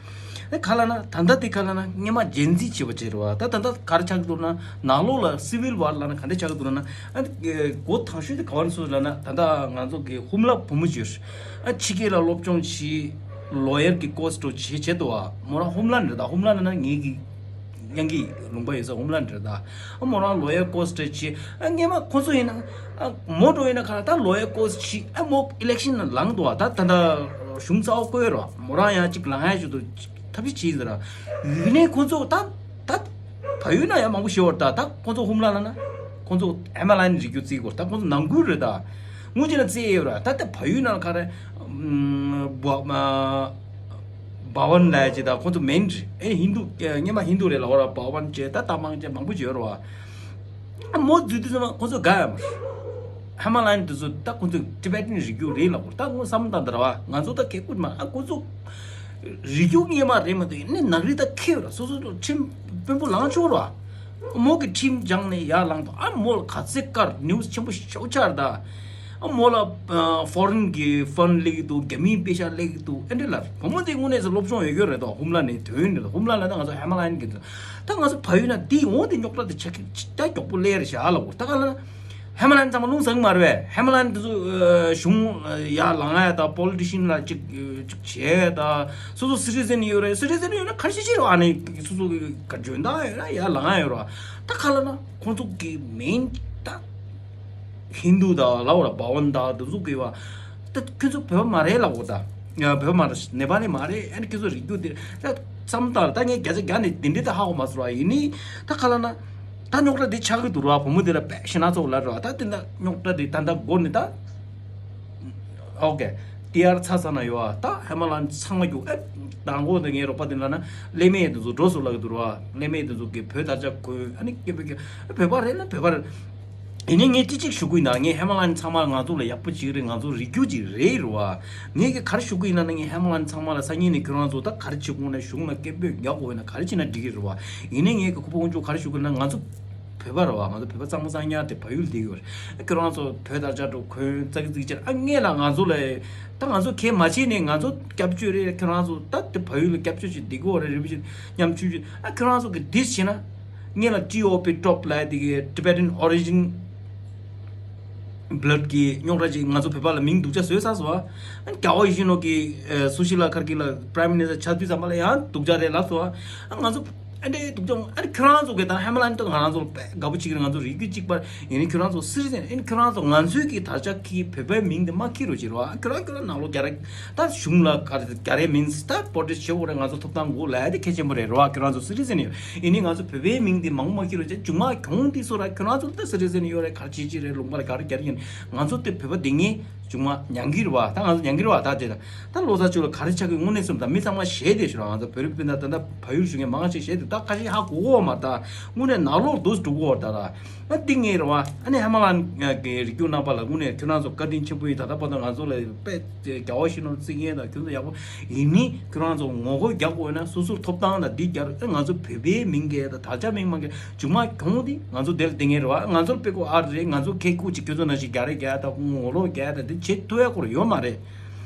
ད་ག་ལ་ན་ད་ལྟ་དེ་ག་ལ་ན་སྔས་མ་ཇེན་ཛི་བྱེད་པ་བྱེད་རེད་བ། ད་ད་ལྟ་ག་རེ་ཆགས་ཀྱི་འདུག་ན་ནང་ལོགས་ལ་སི་ཝིལ་ཝར་ལ་ན་ག་འདྲ་ཆགས་ཀྱི་འདུག་ན་ཨ་འགོ་དང་ཤོས་དེ་ག་བ་ནས་སུ་ལ་ན་ད་ལྟ་ང་ཚོ་གི་ཧུམ་ལ་བུ་མོ་བྱོས་ཨ་ཕྱི་རྒྱལ་ལ་སློབ་སྦྱོང་བྱེད་ལོ་ཡར་གྱི་ཀོ་སི་འགྲོ་བྱེད་བྱེད་དོ་བ་མོ་རང་ཧུམ་ལ་ནས་རེད་ད། ཧུམ་ལ་ན་ན་ངེད་ཀྱི། དབྱང་གི་ལུང་པ་ཡོད་ས་ཧུམ་ལན་རེད་ད། ཨ་མོ་རང་ལོ་ཡར་ཀོ་སི་ཊི་བྱས། ཨ་སྔས་མ་ཁོ་ཚོ་ཡིན་ན། ཨ་མོ་འགྲོ་ཡིན་ན་ག་ལ་ད་ལོ་ཡར་ཀོ་སི་ཊི་བྱས། ཨ་མོ་ཨི་ལེག་ཤན་ལ་ལངས་འདུག་ད་ད་ད་གཞུང་རྩ་བ་བསྐོས་རོགས་མོ་རང་ཡང་ཅིག་ལངས་ཡ་ཞུ་དུ་ཐབས་ཤེས་བྱས་ཟེར། ཡིན་ནའི་ཁོ་ཚོ་ད་ད་བལ་ཡུལ་ན་ཡང་མང་པོ་ཞེ་བར་ད་ད་ཁོ་ཚོ་ཧུམ་ལ་ན་ན་ཁོ་ཚོ་ཧེ་མ་ལ་ཡིན་རིག་རྒྱུ་བརྩི་དགོས་ད་ཁོ་ཚོ་ནང་ཁུལ་རེད་ད། དངོས་གཞི་ན་བརྩི་ཡོད་ར་ད་ད་བལ་ཡུལ་ན་ག་རེ། བ་མ། བ་ཝན་ལ་ཅི་ད་ཁོ་ཚོ་མིན་རེད། ཨེ་ཧིན་དུ་སྔས་མ་ཧིན་དུ་རེད་ལ་འོ་ར་བ་ཝན་ཅེ་ད་ད་མང་ཅེ་མང་པོ་ཅེ་ཡོད་ར་བ། ཨ་མོ་འཛུལ་དུས་ཙམ་ཁོ་ཚོ་དགའ་ཡ་མ་རེད། ཧ་མ་ལ་ཡིན་དུས་ཚོ་ད་ཁོ་ཚོ་ཊི་བེ་ཊན་རིག་རྒྱུ་རེད་ལ་འོ་ད་ཁོ་བསམ་སྟངས་དེ་ར་བ་ང་ཚོ་ད་གེ་ཀུ་མ་ཨ་ཁོ་ཚོ་རིག་རྒྱུ་སྔས་མ་རེད་མ་གཏོགས་ནི་ནག་རིག་ད་ཁེ་ཡོད་ར་སོ་སོ་ཚོ་ཁྲིམས་དཔོན་པོ་ལངས་ཆོག་ར་བ། མོ་གི་ཁྲིམས་སྦྱངས་ནས་ཡར་ལངས་དང་ཨ་མོ་ལ་ག་ཚད་དཀར་ནིའུ་སི་ཆེན་པོ་ཞོག་ཆར་ད། ཨ་མོ་ལ་ཕོ་རིན་གི་ཕན་སླེབས་ཀྱི་འདུག་རྒྱ་མིའི་པེ་ཤ་སླེབས་ཀྱི་འདུག་ཨེ་འདྲ་ལ་བུ་མོ་དེ་དངོས་གནས་སུ་སློབ་སྦྱོང་ཡོད་རྒྱུ་རེད་དོ། ཧུམ་ལ་ནས་དོན་རེད་དོ། ཧུམ་ལ་ལ་ད་ང་ཚོ་ཧེ་མ་ལ་ཡིན་གི་འདུག་ད་ང་ཚོ་བལ་ཡུལ་ན་འདི་འོང་དེ་རྙོག་དྲ་དེ་ཆགས་ཀྱི་ད་མགྱོགས་པོ་སླེབས་རེད་ཤག་ཨ་ལ་འོ་ད་ག་ལ་ན་ཧེ་མ་ལ་ཡིན་ཚང་མ་རླུང་ཟ་གི་མ་རེད་བས། ཧེ་མ་ལ་ཡིན་དེ་ཚོ་གཞུང་ཡར་ལངས་ཡ་ད་པོ་ལི་ཊི་ཤན་ལ་ཅིག་ཅིག་བྱས་ད་སོ་སོ་སི་ཊི་ཟན་ཡོད་རེད། སི་ཊི་ཟན་ཡོད་ན་ག་རེ་བྱེད་ཀྱི་རེད་ཨ་ནི་སོ་སོ་གི་འཇོན་ཐང་ཡོད་ན་ཡར་ལངས་ཡ་ཡོད་རེད། ད་ག་ལ་ན་ཁོང་ཚོ་གི་མིང་ད། ཧིན་དུ་དང་ལའོ་ར་བ་ཝན་དང་དེ་ཚོ་གི་བ། ད་ཁྱོད་ཚོ་བོད་པ་མ་རེད་ལབ་གོ་ད། ཡ་བོད་པ་མ་རེད་ནེ་པ་ལི་མ་རེད་ཨ་ནི་ཁྱོད་ཚོ་རིག་རྒྱུ་དེ་ད་བསམ་སྟངས་ད་ངས་བརྒྱ་ཆ་བརྒྱ་ནས་དེ་འདྲའི་ད་ཧ་གོ་མ་སོང་བ་ཡིན་ནི། ད་ག་ལ་ན། ད་རྙོག་དྲ་དེ་ཆགས་ཀྱི་འདུག་ར་བུ་མོ་དེ་ལ་བས་ཤི་ན་ཚོགས་ལ་ར་ད་དེ་ད་རྙོག་དྲ་དེ་ད་ད་འགོ་ནས་ད། ཨོ་ཀེ། ཏི་ཨར་ཚ་ཚ་ན་ཡོད་ཨ་ད་ཧེ་མ་ལ་ཚང་མ་རྒྱུག་ཨེ། མདང་དགོང་དེ་ངའི་རོགས་པ་དེ་ལ་ན་ཀླད་མེད་དེ་ཚོ་འགྲོ་སོང་ལབ་ཀྱི་འདུག་ར་བ། ཀླད་མེད་དེ་ཚོ་གི་བོད་དར་ཆ་གོན་ཨ་ནི་སྐད་འབོད་ཀྱི་བོད་པ་རེད་ན་བོད་པ་རེད། ཡིན་ནའི་ངས་ཅི་ཅིག་ཞུ་གི་ཡིན་ན་ངས་ཧེ་མ་ལ་ཚང་མ་ང་ཚོ་ལ་ཡག་པོ་ཅིག་རེད། ང་ཚོ་རིག་རྒྱུ་ཅིག་རེད་ར་བ། ངས་གི་ག་རེ་ཞུ་གི་ཡིན་ན་ངས་ཧེ་མ་ལ་ཚང་མ་ལ་སང་ཉིན་ནས་ཁྱོད་རང་ཚོ་ད་ག་རེ་བྱེད་དགོས་ན་གཞུང་ལ་སྐད་འབོད་རྒྱག་དགོས་ཡིན་ན་ག་རེ་བྱེད་ན་འགྲིག་གི་རེད་བ། ཡིན་ནའི་ངས་གི་ཁོ་པ་དཀོན་མཆོག་ག་རེ་ཞུ་གི་ཡིན་ན་ང་ཚོ་བོད་པ་ར་བ། ང་ཚོ་བོད་པ་གཙང་མ་གཙང་རྐྱང་དེ་བལ་ཡུལ་བསྡད་ཡོད་རེད། ཁྱོད་རང་ཚོ་བོད་དར་ཆ་འགྲོ་གོན་ཙག་ཙིག་ཅིག་ཨ་ངས་ལ་ང་ཚོ་ལ་ད་ང་ཚོ་གལ་མ་བྱེད་ནས་ང་ཚོ་སྐྱབས་བཅོལ་རེད། ཁྱོད་རང་ཚོ་ད་དེ་བལ་ཡུལ་ལ་སྐྱབས་བཅོལ་ཅིག་བསྡད་དགོས་རེད་རེད་བ་ཅིག་ཉམ་ཆུང་ཅིག་ཨ་ཁྱོད་རང་ཚོ་གི་དིས་བྱེད་ན། ངེད་ལ་T O P top ལབ་དེ་གི་Tibetan origin blood གི་རྙོག་དྲ་ཅིག་ང་ཚོ་བོད་པ་ལ་མིང་སྡུག་ཅག་བཟོས་ཚར་སོང་། ཨ་ནི་རྒྱལ་བ་ཡིད་བཞིན་ནོར་བུ་གི་སུ་ཤི་ལ་ཁར་གི་ལ་Prime Minister ཆགས་དུས་ཙམ་པ་ལ་ཡང་སྡུག་ཅག་རེད་ལབ་སོང་། ཨ་ང་ཚོ་ཨ་འདྲའི་སྡུག་ཅག་ཨ་ནི་ཁྱོད་རང་ཚོ་གི་ད་ཧེ་མ་ལ་ནི་ད་ང་རང་ཚོ་དཔེ་དགའ་པོ་བྱེད་ཀྱི་རེད། ང་ཚོ་རིགས་རྒྱུད་གཅིག་པ་ཡིན་ནི་ཁྱོད་རང་ཚོ་citizen ཨ་ནི་ཁྱོད་རང་ཚོ་ང་ཚོའི་གི་དར་ཆ་གི་བོད་པའི་མིང་དེ་མ་འཁྱེར་རོགས་བྱེད་རོགས། ཨ་ཁྱོད་རང་ཁྱོད་རང་ནང་ལོགས་རྒྱ་ར་ད་གཞུང་ལ་ག་རེ་རྒྱ་རའི་མིང་ད་protest བྱེད་དགོས་རེད། ང་ཚོ་ཐོབ་ཐང་དགོས་ལབ་ཡ་དེ་གལ་ཆེན་པོ་རེད་རོགས། ཁྱོད་རང་ཚོ་citizen ཡིན་ནི་ང་ཚོ་བོད་པའི་མིང་དེ་མང་པོ་མ་འཁྱེར་རོགས་བྱེད། མཇུག་མ་གྱོང་དེ་ཚོ་ར་ཁྱོད་རང་ཚོ་ད་citizen ཡོད་རེད། ག་རེ་བྱེད་ཀྱི་རེད། ལུང་པ་ལ་ག་རེ་རྒྱ་ར་ཡིན། ང་ཚོ་དེ་བོད་པ་དེ་ངས་མཇུག་མ་མྱང་གི་རེད་བ། ད་ང་ཚོ་མྱང་གི་རེད་བ། ད་དེ་ད་ད་ལོ་ཙཱ་མཆོག་ལ་ག་རེ་ཆགས་ཀྱི་དངོས་གནས་སོམས་དང་མི་ཚང་མ་ཞེད་དེ་ཤོར། ང་ཚོ་བོད་རིགས་སྤུན་ཟླ་ད་ལྟ་བལ་ཡུལ་བཞུགས་མཁན་མང་ཆེ་ཞེད་དེ་ད་ཁ་ཤས་ཧ་གོ་གོ་མ་ད་དངོས་གནས་ནང་ལོགས་སྡུག་འགྲོ་གོ་ད་ལ་ཨ་འདི་ངས་རེད་བ། ཨ་ནི་ཧ་མ་ལ་གི་རིགས་རྒྱུད་རྣམ་པ་ལ་དངོས་གནས་ཁྱོད་རང་ཚོ་བཀའ་དྲིན་ཆེན་པོ་ཡིན། ད་ལྟ་བར་དུ་ང་ཚོ་ལ་དཔེ་རྒྱལ་བ་ཡིད་བཞིན་ནོར་བུ་བརྩི་མཁན་དང་ཁྱོད་ཚོ་ཡག་པོ་ཡིན་ནི་ཁྱོད་རང་ཚོ་ངོ་རྒོལ་རྒྱག་དགོས་ན་སོ་སོར་ཐོབ་ཐང་དང་འདི་རྒྱག་རེད། ང་ཚོ་བོད་པའི་མིང་གི་ད་དར་ཆ་མིང་མ་གི་མཇུག་མ་གྱོང་དེ་ང་ཚོ་དེར་བསྡད་མཁན་རེད་བ། ང་ཚོར་དཔེ་ཁོ་ཨ་རེད། ང་ཚོ་ཁེ་ཁུག་ཅིག་ཁྱོད་ཚོ་ནང་བཞིན་རྒྱ་རེ་རྒྱ་དང་ངོ་ལོག་རྒྱ་དང་དེ་བྱེད་ཐུབ་ཡ་ཁོ་ར་ཡོད་མ་རེད།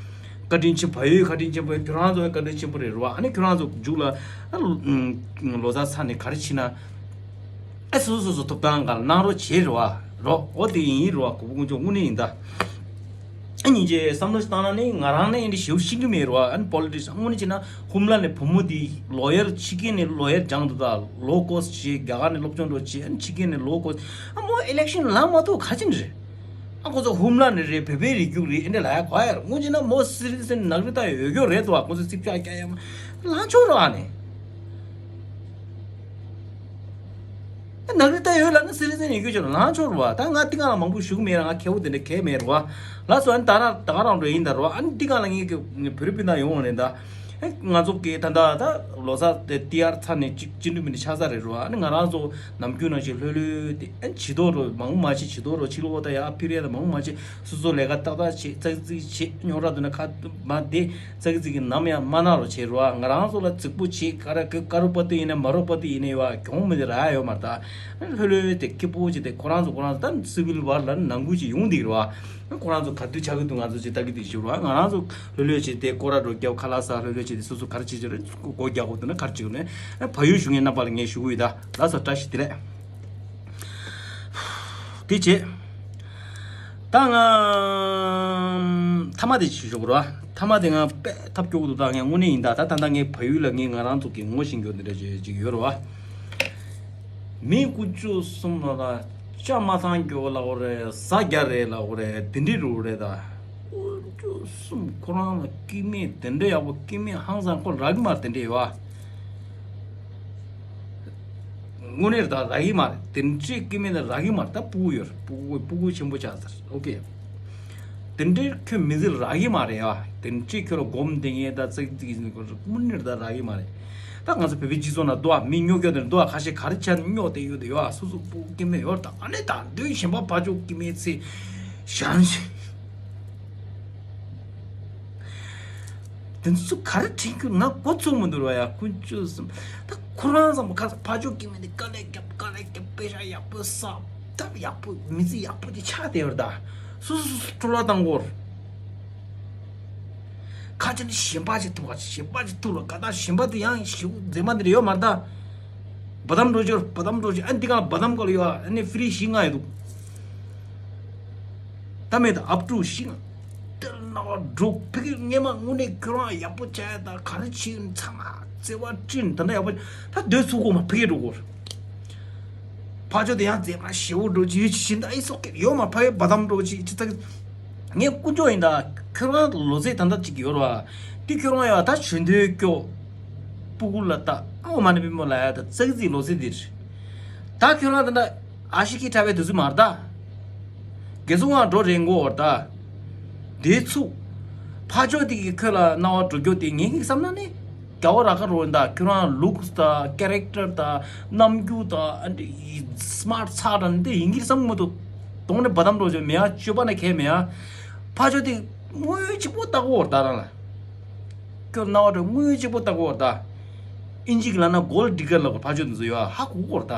བཀའ་དྲིན་ཆེ་བལ་ཡུལ་བཀའ་དྲིན་ཆེན་པོ་ཁྱོད་རང་ཚོ་བཀའ་དྲིན་ཆེན་པོ་རེད་རོ། ཨ་ནི་ཁྱོད་རང་ཚོ་མཇུག་ལ་ཨ་ལོ་ཙཱ་ཚ་ནས་ག་རེ་བྱེད་ན་ཨ་སོ་སོ་སོ་ཐོབ་ཐང་ག་ལ་གནང་རོགས་བྱེད་རོ། རོ་ཨོ་དེ་ཡིན་རོ། གོ་བོ་ཀུན་སྤྱོད་དངོས་གནས་ཡིན་ད། ཨ་ཉིན་རྗེས་བསམ་བློ་ཞིག་བཏང་ན་ནི་ང་རང་ནས་ཡིན་དེ་ཞེ་པོ་ཤེས་ཀྱི་མེད་རོ། ཨ་ནི་politics དངོས་གནས་བྱས་ན་ཧུམ་ལ་ནས་བུ་མོ་དེ་ལོ་ཡར་ཕྱི་རྒྱལ་ནས་ལོ་ཡར་སྦྱངས་འདུག་ད་ལོ་ཀོ་སི་བྱེད། རྒྱ་གར་ནས་སློབ་སྦྱོང་འགྲོ་བྱེད། ཨ་ནི་ཕྱི་རྒྱལ་ནས་ལོ་ཀོ་སི་ཨ་མོ་election ལངས་མ་ཐུབ་ག་ཅི་ནས་རེད། ཨ་ཁོ་ཚོ་ཧུམ་ལ་ནི་རེད། བོད་པའི་རིགས་རྒྱུད་རེད། ཨེ་འདྲ་ལ་ཡ་གོ་ཡ་ར་དངོས་གཞི་ན་མོ་སི་རི་ཛན་ནག་རི་ད་ཡོད་རྒྱུ་རེད་དོ། ཨ་ཁོ་ཚོ་རྩིག་ཆག་རྒྱག་ཡ་མ་ལང་ཆོག་རོ། ཨ་ནི་ཨ་ནག་རི་ད་ཡོད་ལ་ནི་སི་རི་ཛན་ཡོད་རྒྱུ་ཆོག་ལང་ཆོག་རོ། ཨ་ད་ང་ཏི་ང་ལ་མང་པོ་ཞུ་གི་མེད་ར། ང་ཁེ་བོ་དེ་འདྲ་གས་མེད་རོ། ལ་སོ་ཨ་ནི་ད་ར་ད་ག་རང་འགྲོ་ཡིན་ད་རོ། ཨ་ནི་ཏི་ང་ལ་ངའི་གི་བོད་རིགས་སྤུན་ཟླ་ཡོང་བ་རེད་ད། ང་ཚོ་གི་ད་ལྟ་ད་ལོ་གསར་དེ་ཏི་ཡར་ཚར་ནས་གཅིག་སྤྱི་འཐུས་མི་འདི་ཆགས་ས་རེད་རོ། ཨ་ནི་ང་རང་ཚོ་ནམ་རྒྱུན་ནང་བཞིན་ལྷོད་ལྷོད་དེ་ཨ་ནི་བྱི་དོ་རོ་མང་པོ་མ་བྱེད། བྱི་དོ་རོ་ཕྱི་ལོགས་ད་ཡར་ཕི་རེ་ད་མང་པོ་མ་བྱེད། སོ་སོ་ལས་ཀ་ཏག་ཏག་བྱེད། ཙག་ཙིག་བྱེད། རྙོག་དྲ་འདུག་ན་ཁ་མ་བདེ། ཙག་ཙིག་གི་ནམ་ཡང་མ་གནང་རོ་བྱེད་རོ། ང་རང་ཚོ་ལ་རྫིག་པོ་བྱེད། ཀ་ར་ཀ་རུ་པ་ཏི་ཡིན་ན་མ་རུ་པ་ཏི་ཡིན་ན་ཡོད་ཨ་གྱོང་མི་དེ་རག་ཡ་ཡོད་མ་རེད་ད། ལྷོད་ལྷོད་དེ་སྐྱིད་པོ་བྱེད་དེ་ཁོ་རང་ཚོ་ཁོ་རང་ཚོ་ད་སི་ཝིལ་ཝར་ལ་ནང་ཁུལ་གྱི་ཡོང་བསྡད་རོ། ཁོ་རང་ཚོ་ག་དུས་ཆགས་ཀྱི་འདུག་ང་ཚོ་ཅིག་ལྟ་གི་འདུག་ཞུ་རོ། ང་རང་ཚོ་ལྷོད་ལྷོད་བྱས་ཏེ་སྐོར་ར་འགྲོ་རྒྱབ་ཁ་ལག་ཟ། ལྷོད་ལྷོད་བྱས་ཏེ་སོ་སོ་ག་རེ་བྱེད་ཀྱི་རེད། སྒོ་རྒྱག་དགོས་འདུག་ན་ག་རེ་བྱེད་དགོས་ནས་ཕ་ཡུལ་བཞུགས་མཁན་རྣམ་པ་ལ་ངས་ཞུ་གི་ཡོད་ད། ལགས་སོ་བཀྲ་ཤིས་བདེ་ལེགས། དེ་བྱས། ད་ང་ཐ་མ་དེ་ཞུ་ཞུ་དགོས་རེད་བ། ཐ་མ་དེ་ང་དཔེ་ཐབས་སྐྱོ་པོ་འདུག་ད་ངས་དངོས་གནས་ཡིན་ད། ད་ད་ལྟ་ངའི་ཕ་ཡུལ་ལ་ངས་ང་རང་ཚོ་གི་ངོ་ཤེས་མཁན་འདི་འདྲ་ཅིག་ཅིག་ཡོད་རེད་བ། མི་དཀོན་མཆོག་གསུམ་ལ་ལ་ལྕགས་མ་ཚང་རྒྱོ་ལ་འོ་རེད། ཟ་རྒྱ་རེད་ལ་འོ་རེད། དེ་འདྲི་རུ་རེད་ད། དཀོན་མཆོག་གསུམ་ཁོ་རང་ལ་སྐྱེ་དམན་དེ་འདྲ་ཡག་པོ་སྐྱེ་དམན་ཧང་སང་ཁོ་རག་གི་མ་རེད་དེ་འདྲ་ཡོད་བ། དངོས་གནས་ད་རག་གི་མ་རེད། དེ་འདྲའི་སྐྱེ་དམན་ད་རག་གི་མ་རེད། ད་སྤུ་གུ་ཡོད་རེད། སྤུ་གུ་སྤུ་གུ་ཆེན་པོ་ཆགས་ཚར། ཨོ་ཀེ། དེ་འདྲའི་ཁྱོད་མི་ཚེ་རག་གི་མ་རེད་ཨ། དེ་འདྲའི་ཁྱོད་ལ་སྒོམ་བསྡད་མཁན་ད་ཙག་ཙིག་ཡིན་ཁོ་དངོས་གནས་ད་རག་གི་མ་རེད། ད་ང་ཚོ་བོད་པའི་སྤྱི་ཚོགས་ནང་འདུག་ཨ། མི་སྨྱོ་སྐྱོ་དེ་འདུག་ཨ། ཁ་ཤས་ག་རེ་བྱས་ནས་སྨྱོ་དེ་ཡོད་དེ་ཡོད་ཨ། སོ་སོ་སྤུ་གུ་སྐྱེ་དམན་ཡོད་རེད་ད། ཨ་ནི་ད་འདོད་གཞན་པ་ཕར་ཕྱོགས་སྐྱེ་དམན་ཚེ་ཞང་ཞིང་། དེ་ཚོ་ག་རེ་དྲན་རྒྱུ་ང་མགོ་ཚོས་མི་འདུག་ར་ཡ། དཀོན་མཆོག་གསུམ། ད་ཁོ་རང་ཚང་མ་ཁ་ས་ཕར་ཕྱོགས་སྐྱེ་དམན་དེ་དཀའ་ལས་རྒྱབ་དཀའ་ལས་རྒྱབ། པེ་ཤ་ཡག་པོ་ཟ། སྟབས་ཡག་པོ་མི་ཚེ་ཡག་པོ་ཅིག་ཆགས་བསྡད་ཡོད་རེད་ད། སོ་སོ་སོ་སོ་སྤྲོ་བ་བཏང་དགོས་རེད། ཁ་ཅིག་ནི་ཞེན་པ་ཅིག་ཐུག་པ་ཞེན་པ་ཅིག་ཐུག་ལ་ག་ད་ཞེན་པ་དེ་ཡང་ཞེ་པོ་མཛེས་མ་དེ་འདྲ་ཡོད་མ་རེད་ད། བ་དམ་འགྲོ་རྒྱུར་བ་དམ་འགྲོ་རྒྱུ་ཨ་འདི་ག་ལ་བ་དམ་ག་ལ་ཡོད་ཨ། ཨ་ནི་ཧྥི་རི་བཞི་ལྔ་ཡོད་འདུག་ད་མེད་ད་ཨབ་ཀྲུ་ཤིང་། དེར་ན་བ་འགྲོ་ཕི་གི་སྔས་མ་དངོས་གནས་ཁྱོད་རང་ཡག་པོ་བྱས་ད་ག་རེ་བྱེད་ཚང་མ་བརྩེ་བ་སྤྲིན་ད་འདྲ་ཡག་པོ་ད་སྡོད་ཚུགས་གོ་མ་ཕི་གི་འགྲོ་གོ། ཕ་ཆོ་དེ་ཡང་མཛེས་མ་ཞེ་བོ་འགྲོ་ཅི་ཡོད་ཅི་ཤིན་ད་ཨི་སོག་གི་ཡོད་མ་ཕ་གི་བ་དམ་འགྲོ་ཅི་ཅི་ཙག་ངས་དཀོན་མཆོག་ཡིན་ད་ཁྱོད་རང་ལོ་ཚད་ད་འདྲ་ཅིག་ཡོད་ར་བ། དེ་ཁྱོད་རང་ཡ་ད་ཆུ་འདོད་སྐྱོ། སྤུ་གུ་ལ་ད་ཨ་འོ་མ་ནི་པི་མོ་ལ་ཡ་ད་ཙག་ཙིག་ལོ་ཚད་འདིར། ད་ཁྱོད་རང་ད་འདྲ། ཨ་ཤི་ཀི་ཁྲ་བའི་དུས་ཚོད་མ་རེད་ད། རྒྱལ་སྲུང་བ་འགྲོ་རན་གོ་བར་ད། དེ་ཚུགས། ཕ་ཆོས་དེ་གི་ཁོས་ལ་རྣ་བ་འགྲོ་རྒྱུ་དེ་ངེད་ཀྱི་བསམ་ན་ནི། རྒྱ་བོ་ར་ཁ་རོ་ཡིན་ད་ཁྱོད་རང་ལུགས་ད་ཀེ་རེག་ཊར་ད་རྣམ་འགྱུར་ད་ཨ་འདི་སི་མ་ཊི་ཚ་ད་འདི་ཡིན་གྱི་བསམ་མི་འདུག་དོང་ནས་བ་དམ་འགྲོ་རྒྱུ་མེད་ཨ་སྤྱོད་པ་ན་ཁས་མེད་ཨ། ཕ་ཆོས་དེ་དངོས་ཡོད་གཅིག་པོ་ལྟ་གོ་བར་ད་རང་ལ། ཁྱོད་རྣ་བ་འགྲོ་དངོས་ཡོད་གཅིག་པོ་ལྟ་གོ་བར་ད། ཨིན་ཇི་གི་ལབ་ན་གོལ་ཌི་གར་ལབ་གོ་ཕ་ཆོས་དེ་ཚོ་ཡོད་ཨ་ཧ་གོ་གོ་བར་ད།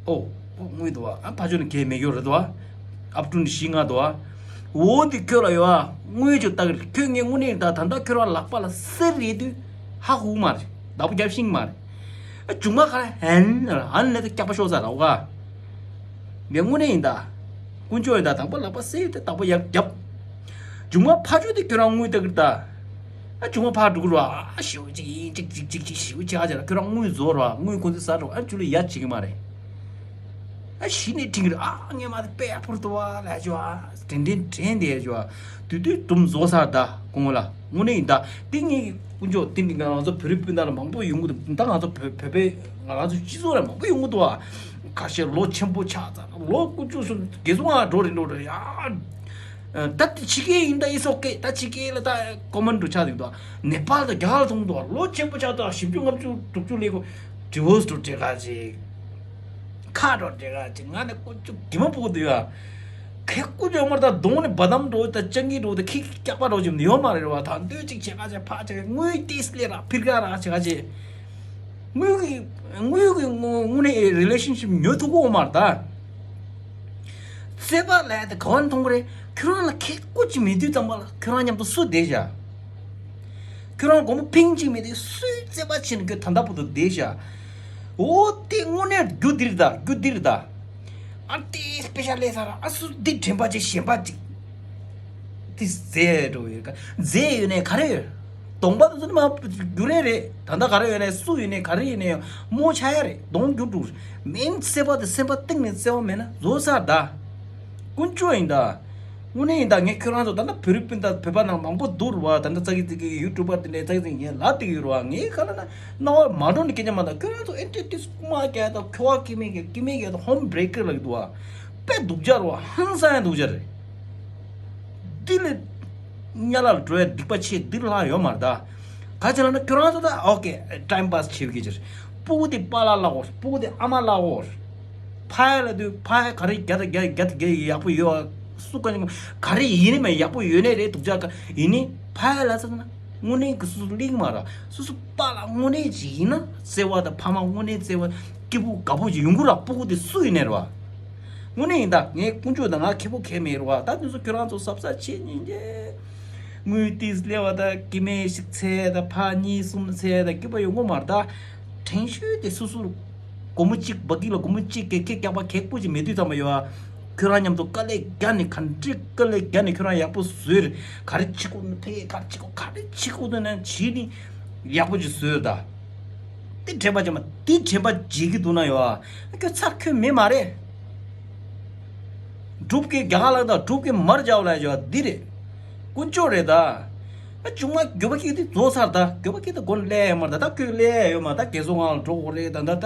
ཨོ། ཨོ་དངུལ་འདུག་བ། ཨ་ཕ་ཆོས་ནི་གས་མེད་ཡོད་རེད་འདུག་བ། ཨབ་ཀྲུ་ནི་བཞི་ལྔ་འདུག་བ། འོ་འདི་ཁྱོད་ལ་ཡོད་ཨ། དངུལ་ཅིག་ལྟ་གི་རེད། ཁྱོད་ངས་དངོས་གནས་ད་ད་ལྟ་ཁྱོད་རང་ལག་པ་ལ་གསེར་རེད་དུས་ཧ་གོ་གི་མ་རེད། བདག་པོ་རྒྱབ་ཤེས་ཀྱི་མ་རེད། ཨ་ཆུང་མ་ཁ་ཧན་ཧན་ལས་ད་སྐྱག་པ་ཤོར་ས་ར་བ། ངས་དངོས་གནས་ཡིན་ད། དཀོན་མཆོག་ཡིན་ད། དང་པོ་ལག་པ་སེ་དེ་དང་པོ་ཡར་རྒྱབ། ཆུང་མ་ཕ་ཆོས་དེ་ཁྱོད་རང་དངུལ་ལྟ་གི་ད། ཨ་ཆུང་མ་ཕ་འགྲོ་གི་ར། ཨ་ཞེའུ་ཅིག་ཡིན་ཅིག་ཅིག་ཅིག་ཅིག་ཞེའུ་ཅིག་ཨ་ཅག་ལ་ཁྱོད་རང་དངུལ་བཟོ་ར། དངུལ་ཁོང་ཚོས་ཟ་ར། ཨ་ཆུ་ལ་ཡ་བྱེད་གི་མ་རེད། ཨ་གཞི་ནས་ཁྲིད་གི་རེད། ཨ་ངས་མ་དེ་པེ་ཕུར་དུ་བ་ལ་ཅོ་ཨ་དྲན་དྲན་དྲན་དེ་ཅོ་ཨ་དུས་དུས་དུམ་བཟོ་ས་ད་གོང་ལ་དངོས་གནས་ཡིན་ད། དེ་ངས་དཀོན་མཆོག་དེ་འདི་ང་ཚོ་བོད་རིགས་སྤུན་ཟླ་ལ་མང་པོ་ཡོང་གི་འདུག་ད་ང་ཚོ་བོད་བོད་པའི་ང་རང་ཚོ་སྤྱི་ཚོགས་ལ་མང་པོ་ཡོང་གི་འདུག་ཨ་ཁ་ཤས་ལོ་ཆེན་པོ་ཆགས་ཚར། ལོ་དཀོན་མཆོག་གསུམ་རྒྱལ་སྲུང་ཨ་འགྲོ་རེད་འགྲོ་རེད་ཡ། ད་དེ་ཕྱི་རྒྱལ་ཡིན་ད་ཨི་སོག་སྐད་ད་ཕྱི་རྒྱལ་ལ་ད་ཀོ་མན་འགྲོ་ཆགས་འདུག་ད་ནེ་པཱལ་དང་རྒྱ་གར་མཐོང་འདུག་ལོ་ཆེན་པོ་ཆགས་འདུག་བཞི་བཅུ་ལྔ་བཅུ་དྲུག་ཅུ་ལས་གོ་ཌི་བོར་སི་འགྲོ་བྲེ་ག་ཅིག་ཁ་འགྲོ་བྲེ་ག་ཅིག་ང་ནི་ཀུ་ཅུ་གི་མ་ཕུག་འདུག་ཡ། ཁེ་ཀུ་ཅུ་མར་ད་གདོང་ནི་བ་དམ་འགྲོ་ད་སྤྱང་ཀི་འགྲོ་ད་ཁི་ཁི་སྐྱག་པ་འགྲོ་ཅིག་ཡོད་མ་རེད་བ། ད་འདོད་ཅིག་བྱེད་ག་ཅིག་ཕ་ཅིག་དངུལ་ཏིས་ལེ་ར་ཕིར་ག་ར་བྱེད་ག་ཅིག་དངུལ་གི་དངུལ་གི་དངོས་དངོས་གནས་རི་ལེ་ཤན་ཤིབ་ཉོ་ཐུབ་གོ་མ་རེད་ད། བརྩེ་བ་ལས་དེ་ག་བ་མཐོང་གི་རེད། ཁྱོད་རང་ལ་ཁེ་ཀོ་ཅི་མེད་དུས་ཙམ་པ་ལ་ཁྱོད་རང་མཉམ་དུ་སུ་བསྡད་བཞག་ཁྱོད་རང་སྒོར་མོ་ཕིང་གཅིག་མེད་དུས་སུའི་བརྩེ་བ་བྱས་ནས་ཁྱོད་ད་ལྟ་བར་དུ་བསྡད་བཞག་འོ་དེ་དངོས་གནས་རྒྱུ་འདིར་ད་རྒྱུ་འདིར་ད། ཨ་དེ་དཔེ་ཆ་ལས་ས་ར་ཨ་སུ་འདི་དྲན་པ་ཅིག་གཞན་པ་ཅིག་དེ་རྫས་འགྲོ་ཡོད་ཀ་རྫས་ཡོད་ནས་ག་རེ་ཡོད། གདོང་པ་དེ་ཚོ་ནི་མ་རྒྱུ་ལས་རེད། ད་ལྟ་ག་རེ་ཡོད་ནས་སུ་ཡོད་ནས་ག་རེ་ཡོད་ནས་ཡང་རྨོ་ཆགས་ཡ་རེད། གདོང་རྒྱུ་འགྲོ་མིན་བརྩེ་བ་དེ་སེམས་པ་གཏིང་ནས་བརྩེ་བ་མེད་ན་བཟོ་ས་ད། དཀོན་མཆོག་ཡིན་ད། དངོས་གནས་ཡིན་ད། ངས་ཁྱོད་རང་ཚོ་ད་ལྟ་བོད་རིགས་སྤུན་ཟླ་བོད་པ་ནང་མང་པོ་འདུག་ར་བ། ད་ལྟ་ཙག་གི་ཙིག་གི་ཡུ་ཊུབ་པར་དེ་འདྲའི་ཙག་གི་ཙིག་ངས་ལབ་བསྡད་ཀྱི་ཡོད་ར་བ། ངའི་ཁ་ལ་ན་རྣ་བ་མ་འགྲོ་ནི་སྐད་ཆ་མ་ད། ཁྱོད་རང་ཚོ་ཨེ་འདྲས་ཏིས་རྐུ་མ་རྒྱག་ད་ཁེ་བ་སྐྱེ་མེད་ཀྱི་སྐྱེ་མེད་ཀྱི་ཧོམ་བྷེ་རེ་ཀར་ལ་གི་འདུག་བ། དཔེ་སྡུག་ཅག་ར་བ། ཧང་སང་ཡ་སྡུག་ཅག་རེད། འདི་ལས་དམྱལ་བ་ལ་འགྲོ་ཡ་སྡིག་པ་ཆེ་འདི་ལྷག་ཡོད་མ་རེད་ད། ག་ཅི་ལབ་ན་ཁྱོད་རང་ཚོ་ད་ཨོ་ཀེ་ཊའིམ་པཱས་བྱེད་ཀྱི་ཅིག་སྤུ་གུ་དེ་པཱ་ལགས་ལབ་དགོས། སྤུ་གུ་དེ་ཨ་མ་ལབ་དགོས། ཕ་ཡ་ལ་དུས་ཕ་ཡ་ག་རེ་རྒྱ་ད་རྒྱ་རྒྱ་ད་རྒྱ་ཡག་པོ་ཡོད་ཨ། སུ་ག་ནི་ག་རེ་ཡིན་ནི་མ་ཡག་པོ་ཡོད་ནི་རེད། སྡུག་ཅག་ག་ཡིན་ནི་ཕ་ཡ་ལ་ཚ་ན་དངོས་གནས་ཀྱི་སུ་སུ་གླེང་མ་ར། སུ་སུ་པཱ་ལགས་དངོས་གནས་ཅིག་ཡིན་ན་བརྩེ་བ་དང་ཕ་མ་དངོས་གནས་བརྩེ་བ་སྐྱིད་པོ་དགའ་པོ་ཅིག་ཡོང་གི་ར། སྤུ་གུ་དེ་སུ་ཡིན་ནི་ར་བ། དངོས་གནས་ཡིན་ད། ངས་དཀོན་མཆོག་དང་ང་ཁེ་པོ་ཁེ་མེད་ར་བ། ད་དེ་ཚོ་ཁྱོད་རང་ཚོ་གཟབ་གཟབ་བྱེད་ཉིན་རེ། དངུལ་ཏིས་ལེ་བ་ད་སྐྱེ་དམན་ཞིག་འཚོལ་ད་ཕ་གཉིས་གསུམ་འཚོལ་ད་སྐྱིད་པ་ཡོང་གི་མ་རེད་ད། དྲན་ཤོས་དེ་སོ་སོ་སྒོར་མོ་གཅིག་བ་གི་ལ་སྒོར་མོ་གཅིག་གེ་ཁེ་རྒྱག་པ་གེ་སྤུ་གཅིག་མེད་དུས་ཙམ་པ་ཡོད་ཨ། ཁྱོད་རང་མཉམ་དུ་དཀའ་ལས་རྒྱག་ནས་ག་འདྲས་དཀའ་ལས་རྒྱག་ནས་ཁྱོད་རང་ཡག་པོ་བཟོས་རེད། ག་རེ་བྱེད་དགོས་ན་ཕ་གི་ག་རེ་བྱེད་དགོས་ག་རེ་བྱེད་དགོས་འདུག་ན་བྱས་ནས་ཡག་པོ་ཅིག་བཟོས་ད། དེ་དྲན་པ་བྱེད་མ་དེ་དྲན་པ་བརྗེད་ཀྱི་འདུག་ན་ཡོད་ཨ། ཁྱོད་ཚར་ཁྱོད་མེད་མ་རེད། སྒྲུབ་ཀྱི་རྒྱ་གར་ལ་ད་སྒྲུབ་ཀྱི་མར་བྱའོ་ལ་བྱའོ་འདི་རེད། དཀོན་མཆོག་རེད་ད། ཨ་ཆུང་མ་འགྱོད་པ་སྐྱེས་དུས་རྫོགས་ཚར་ད། འགྱོད་པ་སྐྱེས་ད་དགོན་སླེབས་ཡོད་མ་རེད་ད། ད་ཁྱོད་སླེབས་ཡོད་མ་ད་རྒན་གསོ་ཁང་ལ་འགྲོ་དགོས་རེད་ད་ད་ད།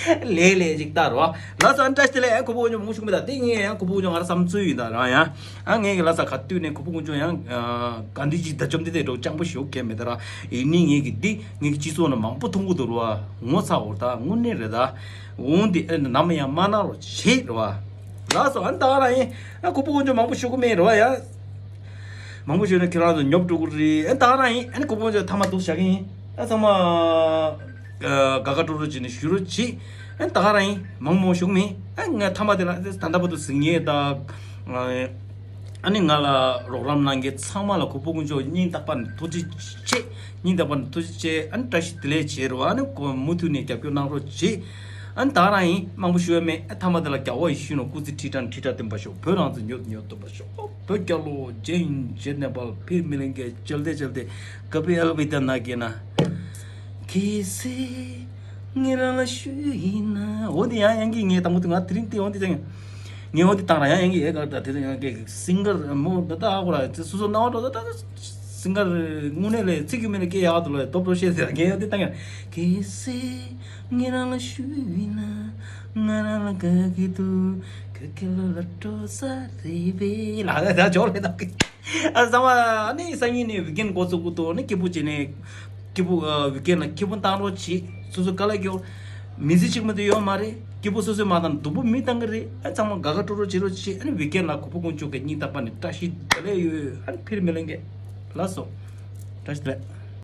ལས་ལས་ཅིག་ལྟ་རོ། ལ་ས་བཀྲ་ཤིས་བདེ་ལེགས། ཡང་ཁོ་པོ་ཉོ་མང་ཤུགས་མེད་ད། དེ་ངས་ཡང་ཁོ་པོ་ཉོ་ང་ར་བསམ་ཚུལ་ཡིན་ད་རང་ཡང་། ཨ་ངས་ཀྱི་ལ་ས་ག་དུས་ནས་ཁོ་པོ་ཀུན་ཅོ་ཡང་ག་འདི་ཅིག་ད་བཅོམ་ལྡན་འདས་འགྲོ་སྤྱང་པོ་ཞོག་གས་མེད་ད་ར། ཡིན་ནི་ངས་ཀྱི་འདི་ངས་ཀྱི་སྤྱི་ཚོགས་ནང་མང་པོ་མཐོང་གི་འདུག་རོ། ངོ་ཚ་འོར་ད་དངོས་གནས་རེད་ད། འོང་དེ་ཨེ་ནམ་ཡང་མ་གནང་རོགས་བྱེད་རོ། ལགས་སོ། ཨ་ནི་ད་ག་རང་ཡིན། ཨ་ཁོ་པོ་ཀུན་ཅོ་མང་པོ་ཞུ་གི་མེད་རོ་ཡ། མང་པོ་ཞུས་ན་ཁྱེད་རང་ཚོ་ཉོབ་འགྲོ་གི་རེད། ཨ་ནི་ད་ག་རང་ཡིན། ཨ་ནི་ཁོ་པོ་ཀུན་ཅོ་ཐ་མ་འདུག་བཞག་གི་ཡིན། ཨ་ཚང་མ་དགའ་དགའ་སྤྲོ་སྤྲོ་བྱས་ནས་ཞུ་རོགས་བྱེད། ཨ་ནི་ད་ག་རང་ཡིན། མང་པོ་ཞུ་གི་མེད། ཨ་ནི་ང་ཐ་མ་དེ་ལ་ད་ལྟ་བར་དུ་གཟིགས་མཁན་དང་། ཨ་ནི་ང་ལ་རོགས་རམ་གནང་མཁན་ཚང་མ་ལ་ཁོ་པོ་ཀུན་ཅོ་སྙིང་ཐག་པ་ནས་ཐུགས་རྗེ་ཆེ། སྙིང་ཐག་པ་ནས་ཐུགས་རྗེ་ཆེ། ཨ་ནི་བཀྲ་ཤིས་བདེ་ལེགས་བྱེད་རོགས། ཨ་ནི་ཁོ་མུ་མཐུད་ནས་རྒྱབ་སྐྱོར་གནང་རོགས་བྱེད། ཨ་ནི་ད་ག་རང་ཡིན། མང་པོ་ཞུ་ཡ་མེད། ཨ་ཐ་མ་དེ་ལ་རྒྱལ་བ་ཡིད་བཞིན་ནོར་བུ། སྐུ་ཚེ་ཁྲི་ཕྲག་ཁྲི་ཕྲག་བརྟན་པར་ཤོག་བོད་རང་བཙན་མྱུར་དུ་མྱུར་ཐོབ་པར་ཤོག་བོད་རྒྱལ་ལོ། Jai Hind, Jai Nepal, फिर मिलेंगे, चलते चलते, कभी अलविदा ना कहना। ཁྱེད་ཚོས་ངེད་རང་ལ་ཞུ་ཡིན་ན། འོ་འདི་ཡང་ཡང་གི་ངས་དང་པོ་དེ་ང་དེ་རིང་དེ་འོ་འདི་ཅང་། ངས་འོ་འདི་བཏང་ར་ཡང་ཡང་གི་ཨེ་གར་ད་དེ་རིང་ཡང་གི་སིང་གར་མོ་ད་ད་ཨ་ཁོ་ར་སོ་སོ་སྣང་བ་འགྲོ་ད་ད་སིང་གར་དངོས་གནས་ལས་ཚིག་གི་མིན་ལ་སྐད་ཡག་འདུག་ལ་སྟོབས་འགྲོ་ཤེས་ཟེར་ངས་འོ་འདི་བཏང་ཡང་ཁྱེད་ཚོས་ངེད་རང་ལ་ཞུ་ཡིན་ན་ང་རང་ལ་དགའ་གི་འདུག་ཁྱོད་ཁྱེད་ལོ་ལ་སྤྲོ་ས་རེད་པས་ལ་ད་ད་ཇོ་ལེ་ད་གི། ཨ་ཚང་མ་ཨ་ནི་སང་ཉིན་ནས་ཝིག་ཨེན་འགོ་བཙུགས་གི་འདུག་ཨ་ནི་སྐྱིད་པོ་བྱས་ནས་སྐྱིད་པོ་ཨ་ཝིག་ཨེན་ལ་སྐྱིད་པོ་བཏང་རོགས་བྱེད། སོ་སོ་དཀའ་ལས་རྒྱོབ། མི་ཚེ་གཅིག་མ་གཏོགས་ཡོད་མ་རེད། སྐྱིད་པོ་སོ་སོས་མ་བཏང་ན་སྡུག་པོ་མི་བཏང་གི་རེད། ཨ་ཚང་མ་དགའ་དགའ་སྤྲོ་སྤྲོ་བྱེད་རོགས་བྱེད། ཨ་ནི་ཝིག་ཨེན་ལ་ཁོ་པོ་ཀུན་ཅོ་གི་སྙིང་ཐག་པ་ནས་བཀྲ་ཤིས་བདེ་ལེགས་ཡོད། ཨ་ནི་ཕིར་མི་ལེན་གེ། ལགས་སོ། བཀྲ་ཤིས་བདེ་ལེགས།